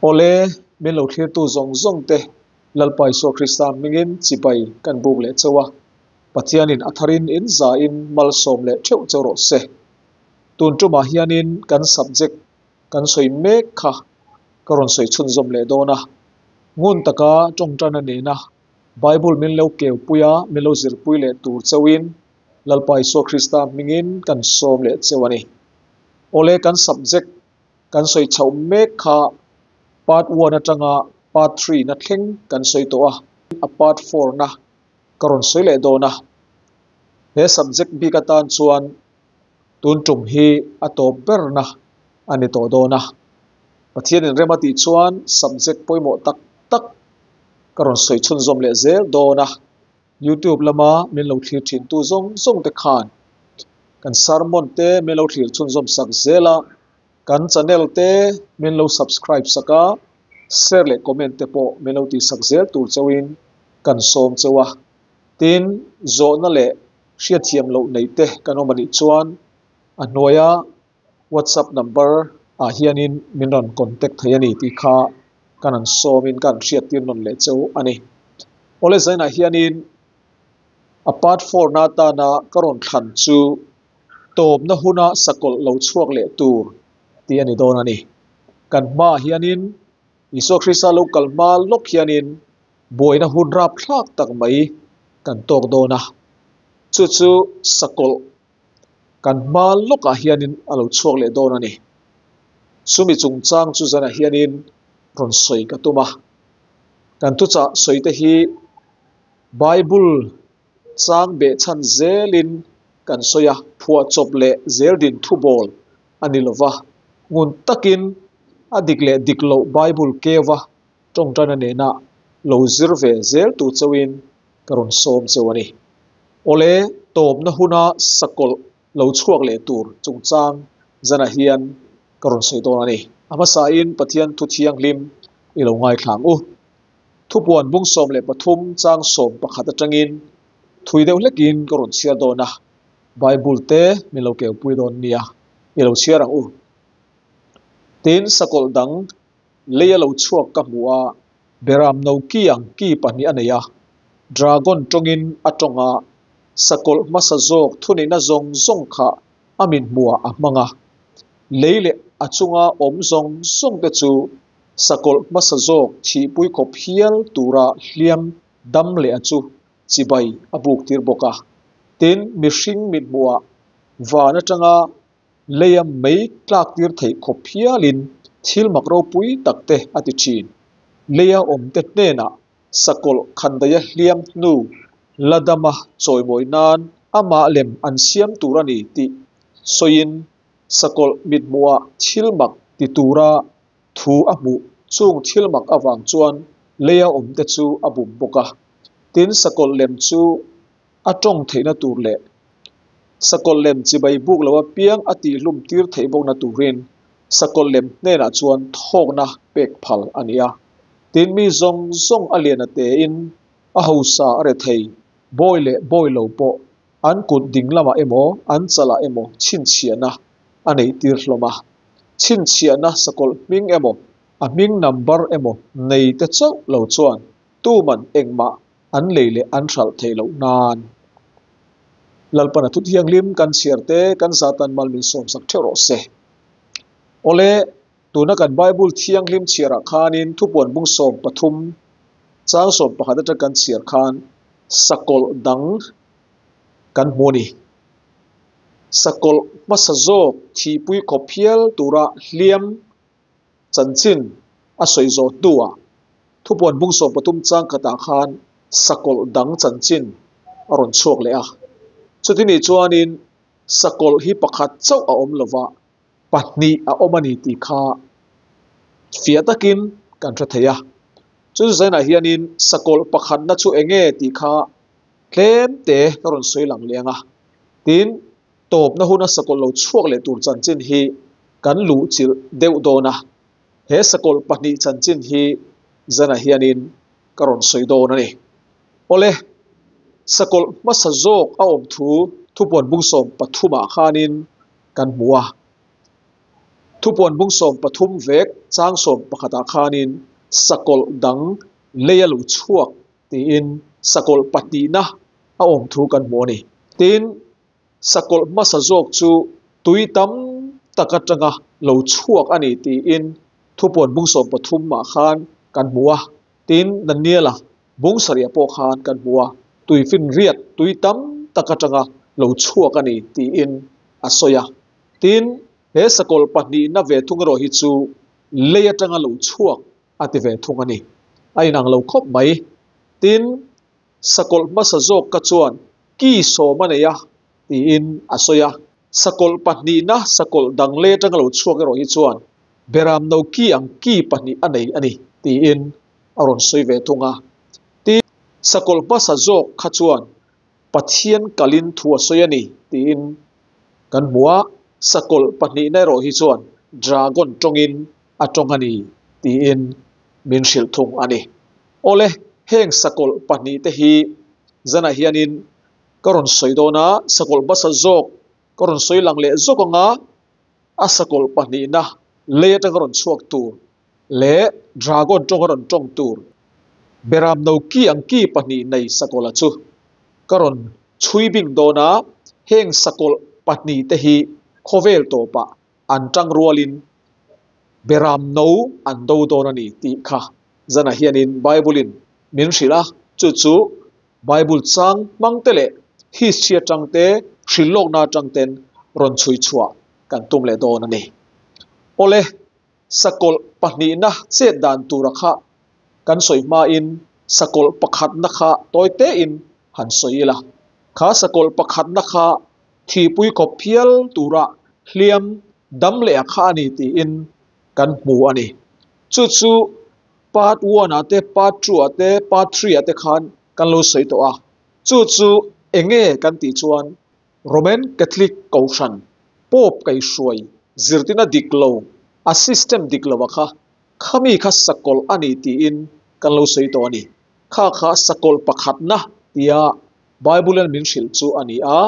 Awle, min lo thlirtu zawng zawng te Lalpa Isua Krista hmingin chibai kan buk leh chauh a, Pathianin a tharin in zain malsawm leh theuh chauh rawh se. Tun tumah hianin kan subject kan sawi mek kha ka rawn sawi chhunzawm leh dawn a, ngun taka tawngtana nena Bible min lo keupui a, min lo zirpui leh tur chauhin Lalpa Isua Krista hmingin kan sawm leh cheu a ni. Awle kan subject kan sawi chhoh mek kha part one atanga part three na thleng kan sawi tawh a, a part four na ka rawn sawi leh dawn a. He subject bik atan chuan tun tum hi a tawp berna a ni tawh dawn a. Pathian inrem a tih chuan subject pawimawh tak tak ka rawn sawi chhunzawm leh zel dawn a. Youtube lama min lo thlir thintu zawng zawng te khan kan sermon te min lo thlir chhunzawm sak zel a, kan channel te min lo subscribe sak a, share leh comment te pawh min lo tih sak zel tur chauhin kan sawm chauh a. Tin, zawhna leh hriatthiam loh neih te kan awm a nih chuan a hnuaia WhatsApp number ah hianin min rawn contact thei a ni tih kha kan han sawmin ka han hriattir nawn leh cheu a ni. Awle zainah hianin a part four na atana ka rawn thlan chu tawpna huna sakawlh lo chhuak leh tur tih a ni dawn a ni. Kan hmaah hianin Isua Krista lo kal hma lawk hianin buaina hun rapthlak tak mai kan tawk dawn a, chu chu sakawlh Kan hma lawkah hianin a lo chhuak leh dawn a ni. Chumi chungchang chu zanah hianin rawn sawi ka tum a. Kan thuchah sawi te hi Bible chang beh chhan zelin kan sawi a, phuahchawp leh zel din thubawl a ni lova, ngun takin a dik leh dik loh Bible keuva tawngtaina nena lo zir ve zel tur chauhin ka rawn sawm cheu a ni. Awle, tawpna huna sakawlh lo chhuak leh tur chungchang zanah hian ka rawn sawi dawn a ni. A hmasain Pathian thu thianghlim i lo ngaithlang u. Thupuan bung 13 chang 11 atangin thui deuh hlekin ka rawn chhiar dawn a, Bible te min lo keupui dawn nia, i lo chhiar ang u. Tin, sakawlh dang Lei a lo chhuak ka hmu a, Beram no ki ang ki pahnih a nei a, Dragon tawngin a tawng a, sakawlh hmasa zawk thuneihna zawng zawng kha a min hmuhah a hmang a. Lei leh a chunga awm zawng zawng te chu sakawlh hmasa zawk thihpui khawp hial tura hliam dam leh a chu chibai a buk tir bawk a. Tin, mihring mithmuhah van atanga Leia mei tlak tir theih khawp hialin thil mak ropui tak te a ti thin. Leia awmte hnenah sakawlh khandaia hliam hnu la dama chawimawi nan amah lem an siam tur a ni tih sawiin sakawlh mithmuhah thil mak ti tura thu a hmuh chung thil mak avang chuan leia awmte chu a bum bawk a. Tin, sakawlh lem chu a tawng theihna tur leh sakawlh lem chibai buk lo apiang a tihhlum tir theih bawkna turin sakawlh lem hnenah chuan thawkna pek phal a ni a. Tin, mi zawng zawng a lian a tein a hausa a rethei, bawi leh bawi lo pawh an kut ding lamah emaw an chalah emaw chhinchhiahna a neih tir hlawm a. Chhinchhiahna sakawlh hming emaw a hming number emaw nei te chauh lo chuan tuman engmah an lei leh an hralh theih loh nan. Lalpana thu thianghlim kan chhiar te kan zatan mal min sawmsak theuh rawh se. Awle, tuna kan Bible thianghlim chhiarah khanin thupuan bung 13 chang 11 atang kan chhiar khan sakawlh dang kan hmu a ni. Sakawlh hmasa zawk thihpui khawp hial tura hliam chanchin a sawi zawh hnuah thupuan bung 13 chang khatah khan sakawlh dang chanchin a rawn chhuak leh a. Chuti nih chuanin sakawlh hi pakhat chauh a awm lova, pahnih a awm a ni tih kha fiah takin kan hre thei a. Chu zainah hianin sakawlh pakhatna chu eng nge tih kha tlem te ka rawn sawi lang leng a. Tin, tawpna huna sakawlh lo chhuak leh tur chanchin hi kan luh chilh deuh dawn a, he sakawlh pahnih chanchin hi zanah hianin ka rawn sawi dawn a ni. Awle, sakawlh hmasa zawk a awm thu thupuan bung 13 ah khanin kan hmu a. Thupuan bung 13 vek chang 11 ah khanin sakawlh dang lei a lo chhuak tiin sakawlh pahnihna a awm thu kan hmu a ni. Tin, sakawlh hmasa zawk chu tui tam tak atanga lo chhuak a ni tiin thupuan bung 13 ah khan kan hmu a. Tin, Daniela bung sarih ah pawh khan kan hmu a, tuifinriat tui tam tak atanga lo chhuak a ni tiin a sawi a. Tin, he sakawlh pahnihna ve thung erawh hi chu lei atanga lo chhuak a ti ve thung a ni. A inang lo khawp mai. Tin, sakawlh hmasa zawk ka chuan ki sawm a nei a tiin a sawi a. Sakawlh pahnihna sakawlh dang lei atanga lo chhuak erawh hi chuan beram no ki ang ki pahnih a nei a ni tiin a rawn sawi ve thung a. Tin, sakawlh hmasa zawk kha chuan Pathian kalin thu a sawi a ni tiin kan hmu a, sakawlh pahnihna erawh hi chuan dragon tawngin a tawng a ni tiin min hrilh thung a ni. Awle, heng sakawlh pahnihte hi zanah hianin ka rawn sawi dawn a, sakawlh hmasa zawk ka rawn sawi lang leh zawk anga a sakawlh pahnihna lei atanga rawn chhuak tur leh dragon tawnga rawn tawng tur beram no ki ang ki pahnih nei sakawlha chu ka rawn chhui bing dawn a, heng sakawlh pahnih te hi khawvel tawpah an tang rualin beram no an do dawn a ni tih kha zanah hianin Bible-in min hrilh a, chu chu Bible chang hmang te leh history atang te hrilh lawkna atang ten rawn chhui chhuah kan tum leh dawn a ni. Awle, sakawlh pahnihna chet dan tura kha kan sawi hmain sakawlh pakhatna kha tawi tein han sawi ila. Kha sakawlh pakhatna kha thihpui khawp phial tura hliam dam leh a kha a ni tiin kan hmu a ni. Chu chu part one ah te, part two ah te, part three ah te khan kan lo sawi tawh a. Chu chu enge kan tih chuan Roman Catholic Kohhran Pope kaihhruai zirtina dik lo, a system dik lo a kha, khami kha sakawlh a ni tiin kan lo sawi tawh a ni. Kha kha sakawlh pakhatna tia Bible-in min hrilh chu a ni a.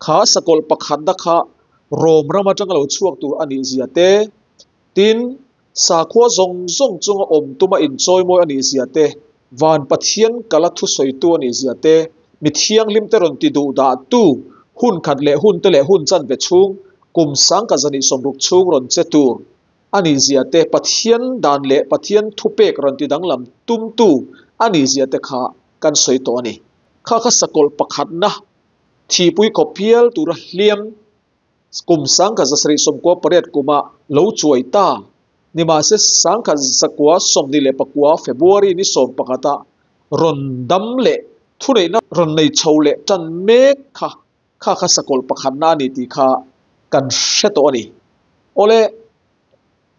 Kha sakawlh pakhatna kha Rome ram atanga lo chhuak tur a nih zia te, tin, sakhua zawng zawng chunga awm tuma inchawimawi a nih zia te, van Pathian kala thusawitu a nih zia te, mi thianghlim te rawn ti duh dah tu hun khat leh hun te leh hun chanve chhung kum sangka zahnih sawmruk chhung rawn che tur a nih zia te, Pathian dan leh Pathian thupek rawn ti danglam tumtu a nih zia te kha kan sawi tawh a ni. Kha kha sakawlh pakhatna thihpui khawp phial tura hliam kum 1778 kuma lo chuai ta nimahse 1929 February ni 11 ah rawn dam leh thuneihna rawn nei chho leh tan mek kha kha kha sakawlh pakhatna a ni tih kha kan hre tawh a ni. Awle,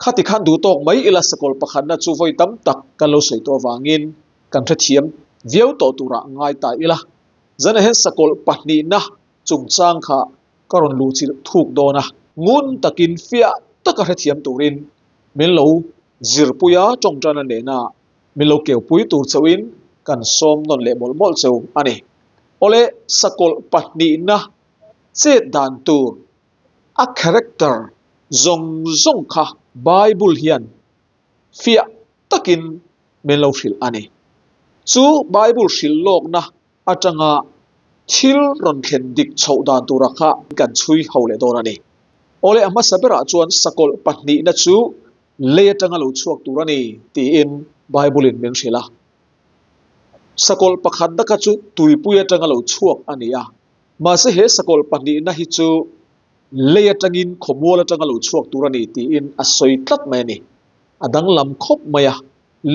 khati khan duh tawk mai ila sakawlh pakhatna chu vawi tam tak kan lo sawi tawh avangin kan hrethiam viau tawh turah ngai ta ila. Zanah hian sakawlh pahnihna chungchang kha ka rawn luh chilh thuk dawn a. Ngun takin fiah taka hrethiam turin min lo zirpui a, tawngtana nena min lo keupui tur chauhin kan sawm nawn leh mawlh mawlh cheu a ni. Awle, sakawlh pahnihna chet dan tur a character zawng zawng kha Bible hian fiah takin min lo hrilh a ni. Chu Bible hrilh lawkna atanga thil rawn thlen dik chhoh dan tura kha kan chhui ho leh dawn a ni. Awle, a hmasa berah chuan sakawlh pahnihna chu lei atanga lo chhuak tur a ni tiin Bible-in min hrilh a. Sakawlh pakhatna kha chu tuipui atanga lo chhuak a ni a, mahse he sakawlh pahnihna hi chu lei atangin khawmual atanga lo chhuak tur a ni tiin a sawi tlat mai a ni. A danglam khawp mai a,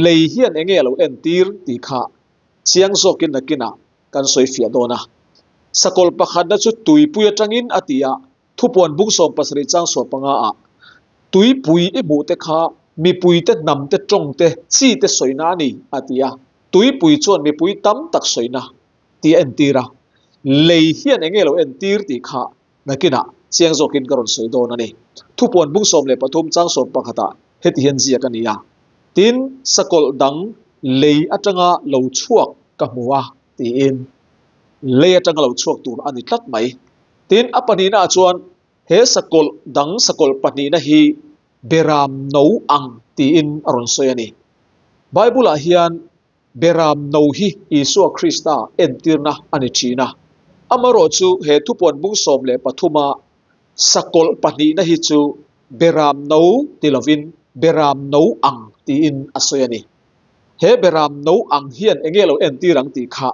lei hian enge a lo entir tih kha chiang zawkin nakinah kan sawi fiah dawn a. Sakawlh pakhatna chu tuipui atangin a ti a, thupuan bung 70 chang 15 ah tuipui i hmuh te kha mipui te hnam te tawng te chi te sawina a ni a ti a, tuipui chuan mipui tam tak sawina tih a entir a, lei hian enge lo entir tih kha nakinah chiang zawkin ka rawn sawi dawn a ni. Thupuan bung 13 chang 11 ah heti hian ziak a ni a, tin sakawlh dang lei atanga lo chhuak ka hmu a tiin lei atanga lo chhuak tur a ni tlat mai. Tin a pahnihna ah chuan he sakawlh dang sakawlh pahnihna hi Beram no ang tiin a rawn sawi a ni. Bible-ah hian Beram no hi Isua Krista entirna a ni thin a. Amaherawhchu he thupuan bung 13 a sakawlh pahnihna hi chu Beram no ti lovin Beram no ang tiin a sawi a ni. He Beram no ang hian enge lo entir ang tih kha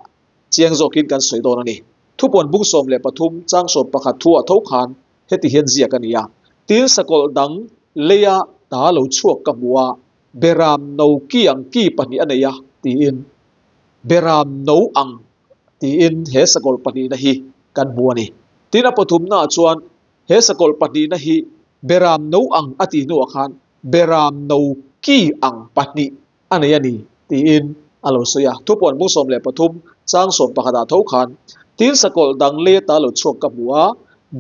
chiang zawkin kan sawi dawn a ni. Thupuan bung 13 chang 11 thu ah tho khan heti hian ziak a ni a, Tin sakawlh dang leia ta lo chhuak ka hmu a, Beram no ki ang ki pahnih a nei a, tiin Beram no ang tiin he sakawlh pahnihna hi kan hmu a ni. Tin a pathumnaah chuan he sakawlh pahnihna hi Beram no ang a tih hnuah khan Beram no ki ang pahnih a nei a ni, tiin a lo sawi a. Thupuan bung 13 chang 11 ah tho khan, Tin sakawlh dang leta lo chhuak ka hmu a,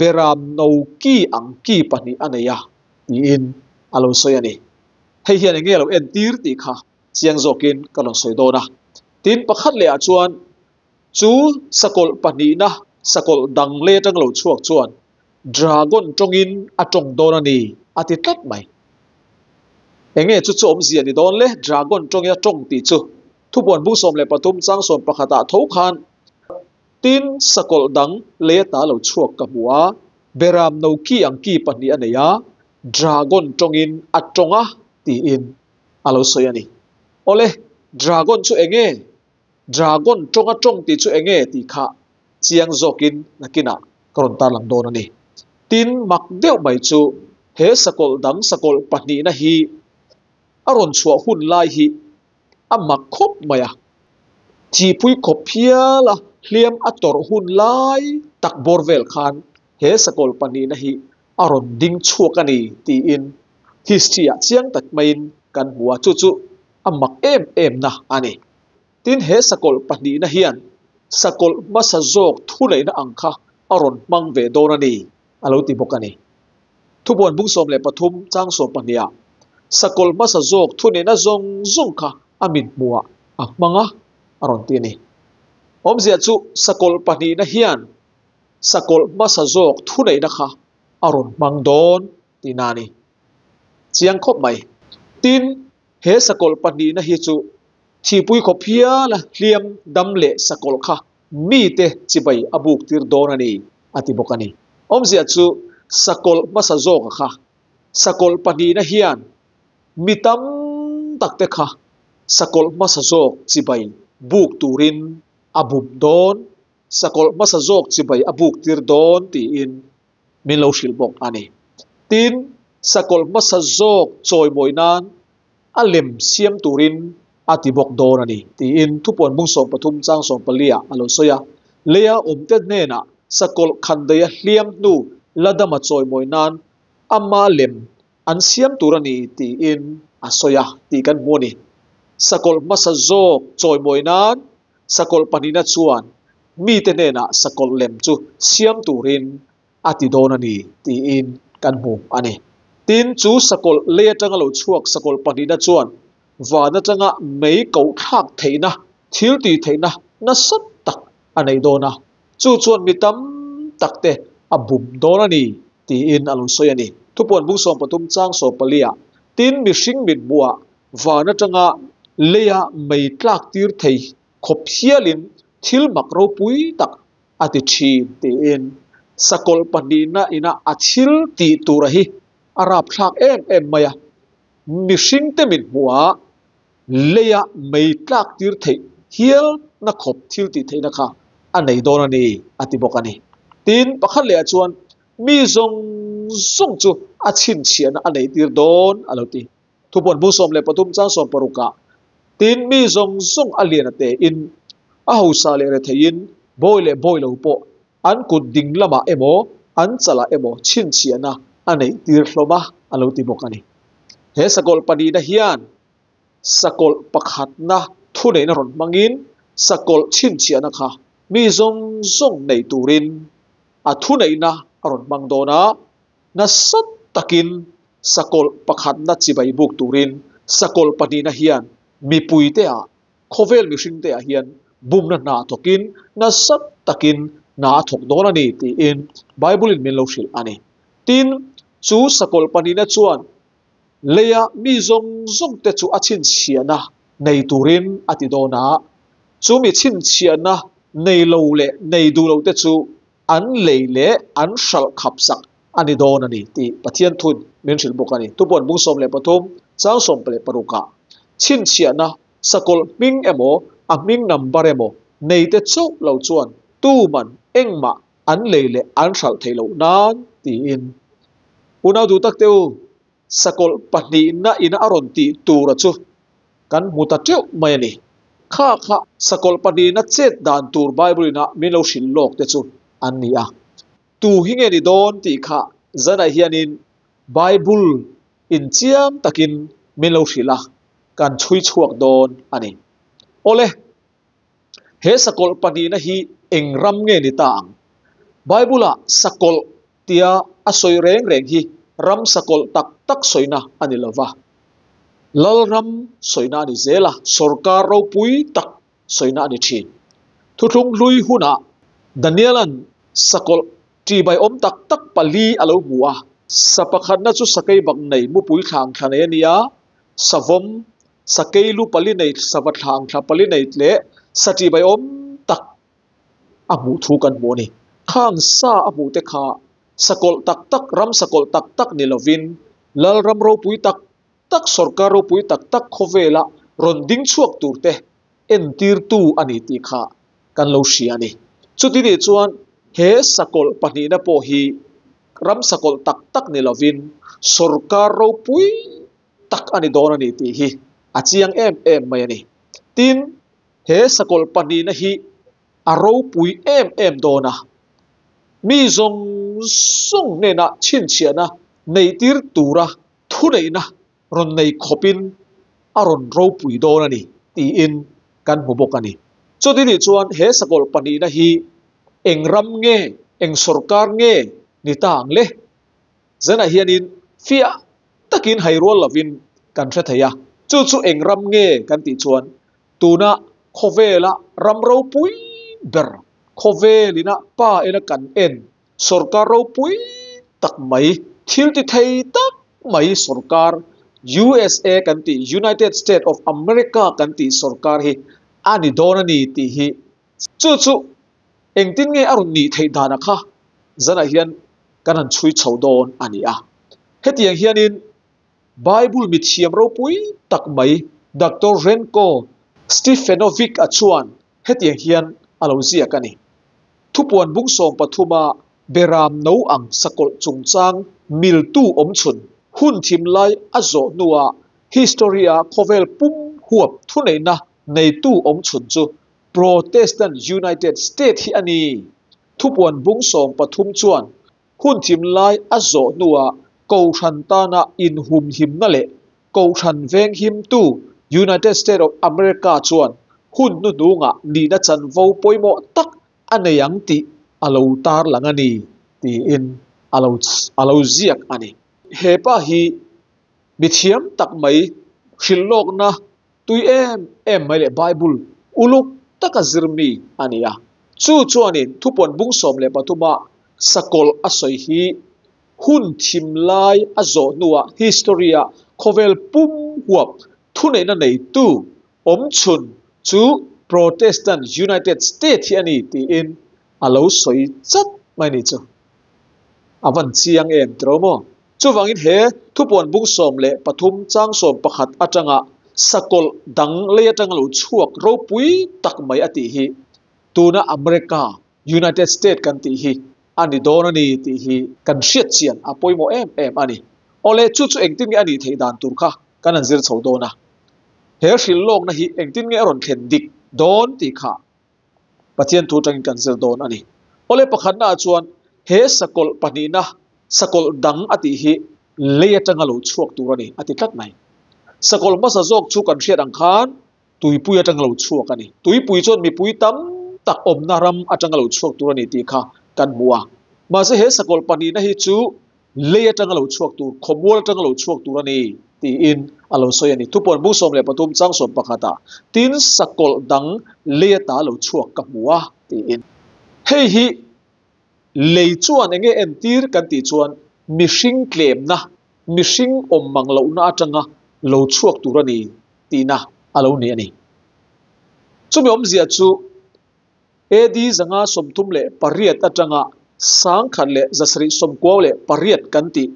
Beram no ki ang ki pahnih a nei a, tiin a lo sawi a ni. Hei hian eng nge lo entir tih kha chiang zawkin ka rawn sawi dawn a. Tin pakhat lehah chuan chu sakawlh pahnihna sakawlh dang leh atang lo chhuak chuan Dragon tawngin a tawng dawn a ni a ti tlat mai. Enge chu chu awmzia ni dawn le? Dragon tawngin a tawng tih chu thupuan bung 13 chang 11 ah tho khan tin sakawlh dang lei ata lo chhuak ka hmu a, Beram no ki ang ki pahnih a nei a, Dragon tawngin a tawng a tiin a lo sawi a ni. Awle, Dragon chu enge? Dragon tawnga tawng tih chu enge tih kha chiang zawkin nakinah ka rawn tarlang dawn a ni. Tin, mak deuh mai chu he sakawlh dang sakawlh pahnihna hi a rawn chhuah hun lai hi a mak khawp mai a. Thihpui khawp phiala hliam a tawrh hun lai tak bawr vel khan he sakawlh pahnihna hi a rawn ding chhuak a ni tiin history-ah chiang tak maiin kan hmu a, chu chu a mak em em na a ni. Tin, he sakawlh pahnihna hian sakawlh hmasa zawk thuneihna ang kha a rawn hmang ve dawn a ni, a lo ti bawk a ni. Thubuan bung 13 chang 12 ah sakawlh hmasa zawk thuneihna zawng zawng kha a mithmuhah a hmang a, a rawn ti a ni. Awmzia chu sakawlh pahnihna hian sakawlh hmasa zawk thuneihna kha a rawn hmang dawn tihna a ni. Chiang khawp mai. Tin, he sakawlh pahnihna hi chu thihpui khawp hiala hliam dam leh sakawlh kha mite chibai a buk tir dawn a ni, a ti bawk a ni. Awmzia chu sakawlh hmasa zawka kha sakawlh pahnihna hian mi tam takte kha sakawlh hmasa zawk chibai buk turin a bum dawn Sakawlh hmasa zawk chibai a buk tir dawn tiin min lo hrilh bawk a ni. Tin, sakawlh hmasa zawk chawimawi nan a lem siam turin a ti bawk dawn a ni tiin thupuan bung 13 chang 14 ah a lo sawi a. Leia awmte hnenah sakawlh khandaia hliam hnu la dama chawimawi nan ama lem an siam tur a ni tiin a sawi a tih kan hmu a ni. Sakawlh hmasa zawk chawimawi nan sakawlh pahnihna chuan mite hnenah sakawlh lem chu siam turin a ti dawn a ni tiin kan hmu a ni. Tin, chu sakawlh lei atanga lo chhuak sakawlh pahnihna chuan van atanga mei koh thlak theihna, thil tih theihna nasa tak a nei dawn a, chu chuan mi tam takte a bum dawn a ni tiin a lo sawi a ni. Thupuan bung 13 chang 14 ah, Tin, mihring mithmuhah van atanga leia mei tlak tir thei khawp hialin thil mak ropui tak a ti thin tiin sakawlh pahnihna ina a thil tih tura hi a rapthlak em em mai a. Mihringte mithmuhah leia mei tlak tir theih hial na khawp thil tih theihna kha a nei dawn a ni a ti bawk a ni. Tin, pakhat lehah chuan mi zawng zawng chu a chhinchhiahna a nei tir dawn a lo ti. Thupuan bung 13 chang 16 ah, Tin, mi zawng zawng a lian a tein, a hausa leh retheiin, bawi leh bawi lo pawh an kut ding lamah emaw, an chalah emaw chhinchhiahna a neih tir hlawm a, a lo ti bawk a ni. He sakawlh pahnihna hian sakawlh pakhatna thuneihna rawn hmangin sakawlh chhinchhiahna kha mi zawng zawng nei turin a thuneihna a rawn hmang dawn a, nasa takin sakawlh pakhatna chibai buk turin sakawlh pahnihna hian mipuite ah, khawvel mihringte ah hian bumna hna thawkin nasa takin hna a thawk dawn a ni tiin Bible in min lo hrilh a ni. Tin, chu sakawlh pahnihna chuan. Leia mi zawng zawng te chu a chhinchhiahna nei turin a ti dawn a, chu mi chhinchhiahna nei lo leh nei duh lo te chu an lei leh an hralh khap sak a ni dawn a ni tih Pathian thun min hrilh bawk a ni. Tupawn bung 13 chang 16 ah chhinchhiahna sakawlh hming emaw a hming number emaw nei te chauh lo chuan tuman engmah an lei leh an hralh theih loh nan tiin unau duh tak te u sakawlh pahnihna ina a rawn tih tura chu kan hmu ta teuh mai a ni. Kha kha sakawlh pahnihna chet dan tur Bible ina min lo hrilh lawk te chu an ni a. Tu hi nge ni dawn tih kha zanah hianin Bible in chiang takin min lo hrilh a, kan chhui chhuak dawn a ni. Awle, he sakawlh pahnihna hi eng ram nge ni ta ang? Bible-ah sakawlh tia a sawi reng reng hi ram sakawlh tak tak sawina a ni lova, Lalram sawina a ni zel a, sorkar ropui tak sawina a ni thin. Thuthlung hlui hunah Daniela'n sakawlh ṭihbai awm tak tak pali a lo hmu a. Sa pakhatna chu sakei bak nei mupui thlang thla nei a ni a, savawm, sakei lu pali nei sava thlang thla pali nei leh sa ṭihbai awm tak a hmuh thu kan hmu a ni. Khang sa a hmuh te kha sakawlh tak tak, ram sakawlh tak tak ni lovin Lalram ropui tak tak, sorkar ropui tak tak khawvela rawn ding chhuak tur te entirtu a ni tih kha kan lo hria a ni. Chuti nih chuan he sakawlh pahnihna pawh hi ram sakawlh tak tak ni lovin sorkar ropui tak a ni dawn a ni tih hi a chiang em em mai a ni. Tin, he sakawlh pahnihna hi a ropui em em dawn a, mi zawng zawng hnenah chhinchhiahna neihtir tura thuneihna rawn nei khawpin a rawn ropui dawn a ni tiin kan hmu bawk a ni. Chuti nih chuan he sakawlh pahnihna hi eng ram nge, eng sorkar nge ni ta ang le? Zanah hianin fiah takin hai rual lovin kan hre thei a, chu chu eng ram nge kan tih chuan tuna khawvela ram ropui ber, khawvelina pa ena kan en sorkar ropui tak mai, thil ti thei tak mai sorkar USA kan tih, United State of America kan tih sorkar hi a ni dawn a ni tih hi chu chu engtin nge a rawn nih theih dana kha zanah hian kan han chhui chho dawn a ni a. Hetiang hianin Bible mithiam ropui tak mai Doctor Renko Stefanovic-a chuan hetiang hian a lo ziak a ni. Thupuan bung 13-a Beram no ang sakawlh chungchang miltu awmchhun hun thim lai a zawh hnuah history-a khawvel pum huap thuneihna neitu awmchhun chu Protestant United State hi a ni. Thupuan bung 13 chuan hun thim lai a zawh hnuah Kohhran tana inhumhimna leh Kohhran venghimtu United States of America chuan hun hnuhnungah nihna chanvo pawimawh tak a nei ang tih a lo tarlang a ni tiin a lo a lo ziak a ni. He pa hi mithiam tak mai hrilhlawkna tui em em mai leh Bible uluk taka zir mi a ni a. Chu chuanin thupuan bung 13-a sakawlh a sawi hi hun thim lai a zawh hnuah history-a khawvel pum huap thuneihna neitu awmchhun chu Protestant United State hi a ni tiin a lo sawi chat mai ni chu. A van chiang em tiro maw? Chuvangin he thupuan bung 13 chang 11 atanga sakawlh dang lei atanga lo chhuak ropui tak mai a tih hi tuna America, United State kan tih hi a ni dawn a ni tih hi kan hriat chian a pawimawh em em a ni. Awle, chu chu engtin nge a nih theih dan tur kha kan han zir chho dawn a. He hrilhlawkna hi engtin nge a rawn thlen dik dawn tih kha Pathian thu atangin kan zir dawn a ni. Awle, pakhatnaah chuan he sakawlh pahnihna, sakawlh dang a tih hi lei atanga lo chhuak tur a ni a ti tlat mai. Sakawlh hmasa zawk chu kan hriat ang khan tuipui atanga lo chhuak a ni. Tuipui chuan mipui tam tak awmna ram atanga lo chhuak tur a ni tih kha kan hmu a. Mahse he sakawlh pahnihna hi chu lei atanga lo chhuak tur, khawmual atanga lo chhuak tur a ni tiin a lo sawi a ni. Thupuan bung 13 chang 11-ah tin sakawlh dang lei ata lo chhuak ka hmu a tiin. Hei hi lei chuan enge entir kan tih chuan mihring tlemna. mihring awm mang lohna atanga lo chhuak tur a ni tihna a lo ni a ni. Chumi awmzia chu AD 538 atanga 1798 kan tih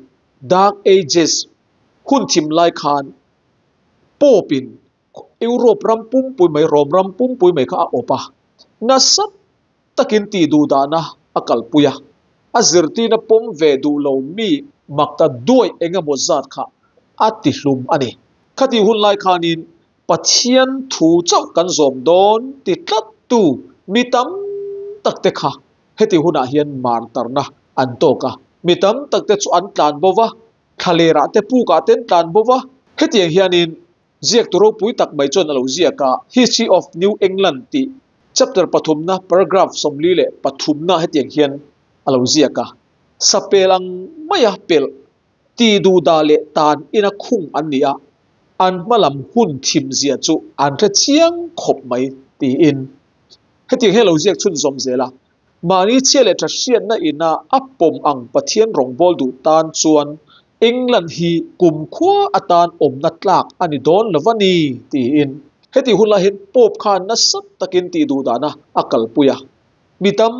Dark Ages hun thim lai khan Pope-in Europe ram pumpui mai, Rome ram pumpui mai kha a awp a, nasa takin tih duhdahna a kalpui a, a zirtirna pawm ve duh lo mi mak ta duaih eng emaw zat kha a tihlum a ni. Khatih hun lai khanin Pathian thu chauh kan zawm dawn ti tlattu mi tam takte kha heti hunah hian martarna an tawk a, mi tam takte chu an tlan bo va, thlalerah te pukah te an tlan bo va. Hetiang hianin Ziaktu ropui tak mai chuan a lo ziak a, History of New England tih chapter pathumna paragraph 43 na hetiang hian a lo ziak a, Sapel ang maia pelh ti duhdah leh tan ina khung an ni a, an hmalam hun thim zia chu an hre chiang khawp mai tiin hetiang hian a lo ziak chhunzawm zel a, Mahni chhia leh tha hriatna ina a pawm ang Pathian rawngbâwl duh tân chuan England hi kumkhua atân awmna tlâk a ni dâwn lo va ni, tiin. Hetih hun lai hian Pope khan nasa takin tih duh dahna a kalpui a, mi tam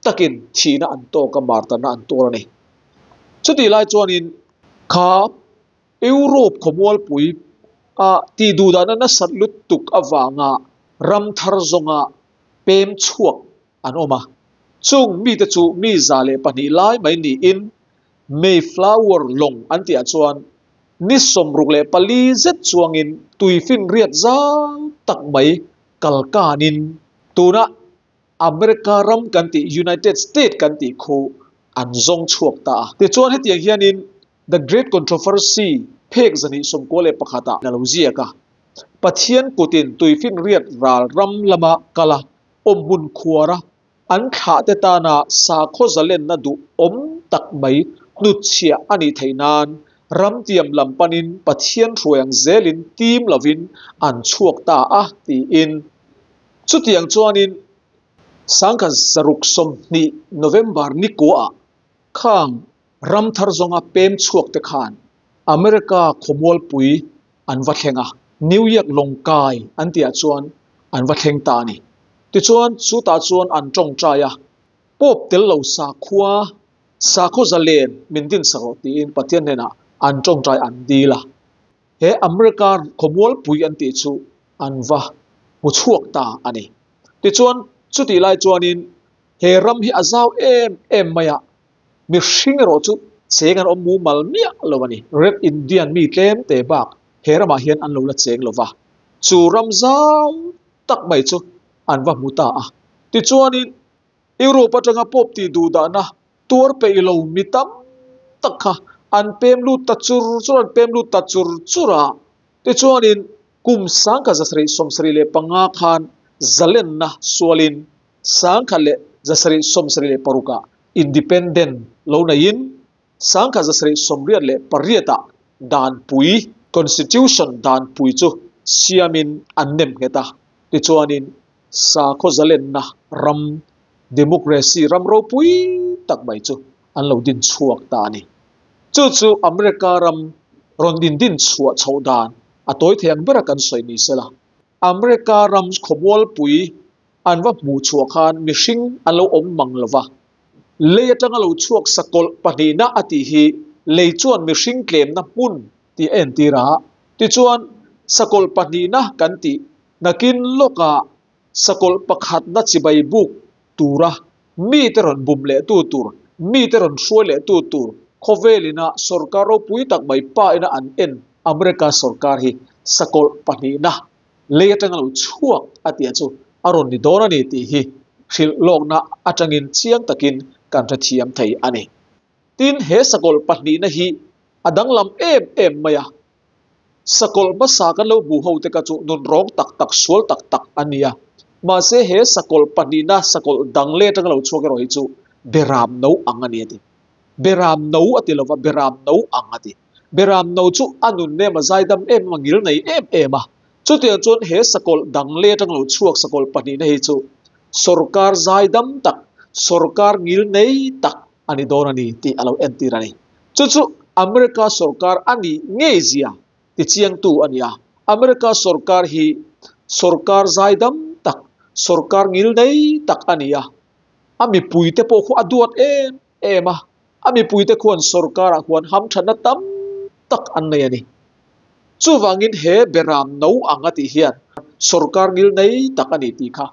takin thihna an tâwk a, martarna an tuar a ni. Chutih lai chuanin kha Europe khawmualpui a tih duh dahna nasat lutuk avânga ram thar zawnga pem chhuak an awm a, chung mite chu mi 102 lai mai niin Mayflower lawng an tihah chuan ni 64 zet chuangin tuifinriat zau tak mai kalkanin tuna America ram kan tih United State kan tih khu an zawng chhuak ta a. Tichuan hetiang hianin The Great Controversy phek 291 ah a lo ziak a, Pathian kutin tuifinriat ral ram lama kal a, awmhmun khuar a, an thlahte tana sakhaw zalenna duh awm tak mai hnutchhiah a nih theih nan ramtiam lam panin Pathian hruai ang zelin tim lovin an chhuak ta a tiin. Chutiang chuanin 1620 November ni kuaah khang Ram thar zawnga pem chhuak te khan America khawmualpui an va thleng a, New York lawngkai an tihah chuan an va thleng ta a ni. Tichuan, chutah chuan an tawngtai a, Pope tel lo sakhua, sakhaw zalen min dinsak rawh tiin Pathian hnenah an tawngtai an dil a. He America khawmualpui an tih chu an va hmu chhuak ta a ni. Tichuan, chutih lai chuanin he ram hi a zau em em mai a, Mihring erawh chu cheng an awm mumal miah lo a ni. Red Indian mi tlem te bak he ramah hian an lo la cheng lo va, chu ram zau tak mai chu an va hmu ta a. Tichuanin Europe atanga Pope tih duhdahna tuar peih lo mi tam tak kha an pem lut ta chur chur, an pem lut ta chur chur a. Tichuanin kum 1775 khan zalenna sualin 1776 ah Independent lo neiin 1788 ah Danpui, Constitution, Danpui chu siamin an nem nghet a, tichuanin sakhaw zalenna ram, democracy ram ropui tak mai chu an lo din chhuak ta a ni. Chu chu America ram rawn indin chhuah chhoh dan a tawi thei ang bera kan sawi ni sela. America ram khawmualpui an va hmuh chhuah khan mihring an lo awm mang lo va. Lei atanga lo chhuak sakawlh pahnihna a tih hi lei chuan mihring tlemna hmun tih a entir a. Tichuan, sakawlh pahnihna kan tih nakin lawkah sakawlh pakhatna chibai buk tura mite rawn bum lehtu tur, mite rawn hruai lehtu tur khawvelina sorkar ropui tak mai pa ina an en America sorkar hi sakawlh pahnihna lei atanga lo chhuak a tih chu a rawn ni dawn a ni tih hi hrilh lawkna atangin chiang takin kan hrethiam thei a ni. Tin, he sakawlh pahnihna hi a danglam em em mai a. Sakawlh hmasa kan lo hmuh ho te kha chu nunrawng tak tak, sual tak tak an ni a. Mahse, he sakawlh pahnihna, sakawlh dang lei atanga lo chhuak erawh hi chu beram no ang a ni a ti. Beram no a ti lova, beram no ang a ti. Beram no chu a nun nem a zaidam em em a, ngil nei em em a. Chutiang chuan he sakawlh dang lei atang lo chhuak sakawlh pahnihna hi chu sorkar zaidam tak, sorkar ngil nei tak a ni dawn a ni tih a lo entir a ni. Chu chu. America sorkar a nih ngei zia ti chiangtu a ni a. America sorkar hi sorkar zaidam tak, sorkar ngil nei tak a ni a. A mipuite pawh khu a duat em em a, a mipuite khuan sorkarah khuan hamthatna tam tak an nei a ni. Chuvangin he beram no ang a tih hian sorkar ngil nei tak a ni tih kha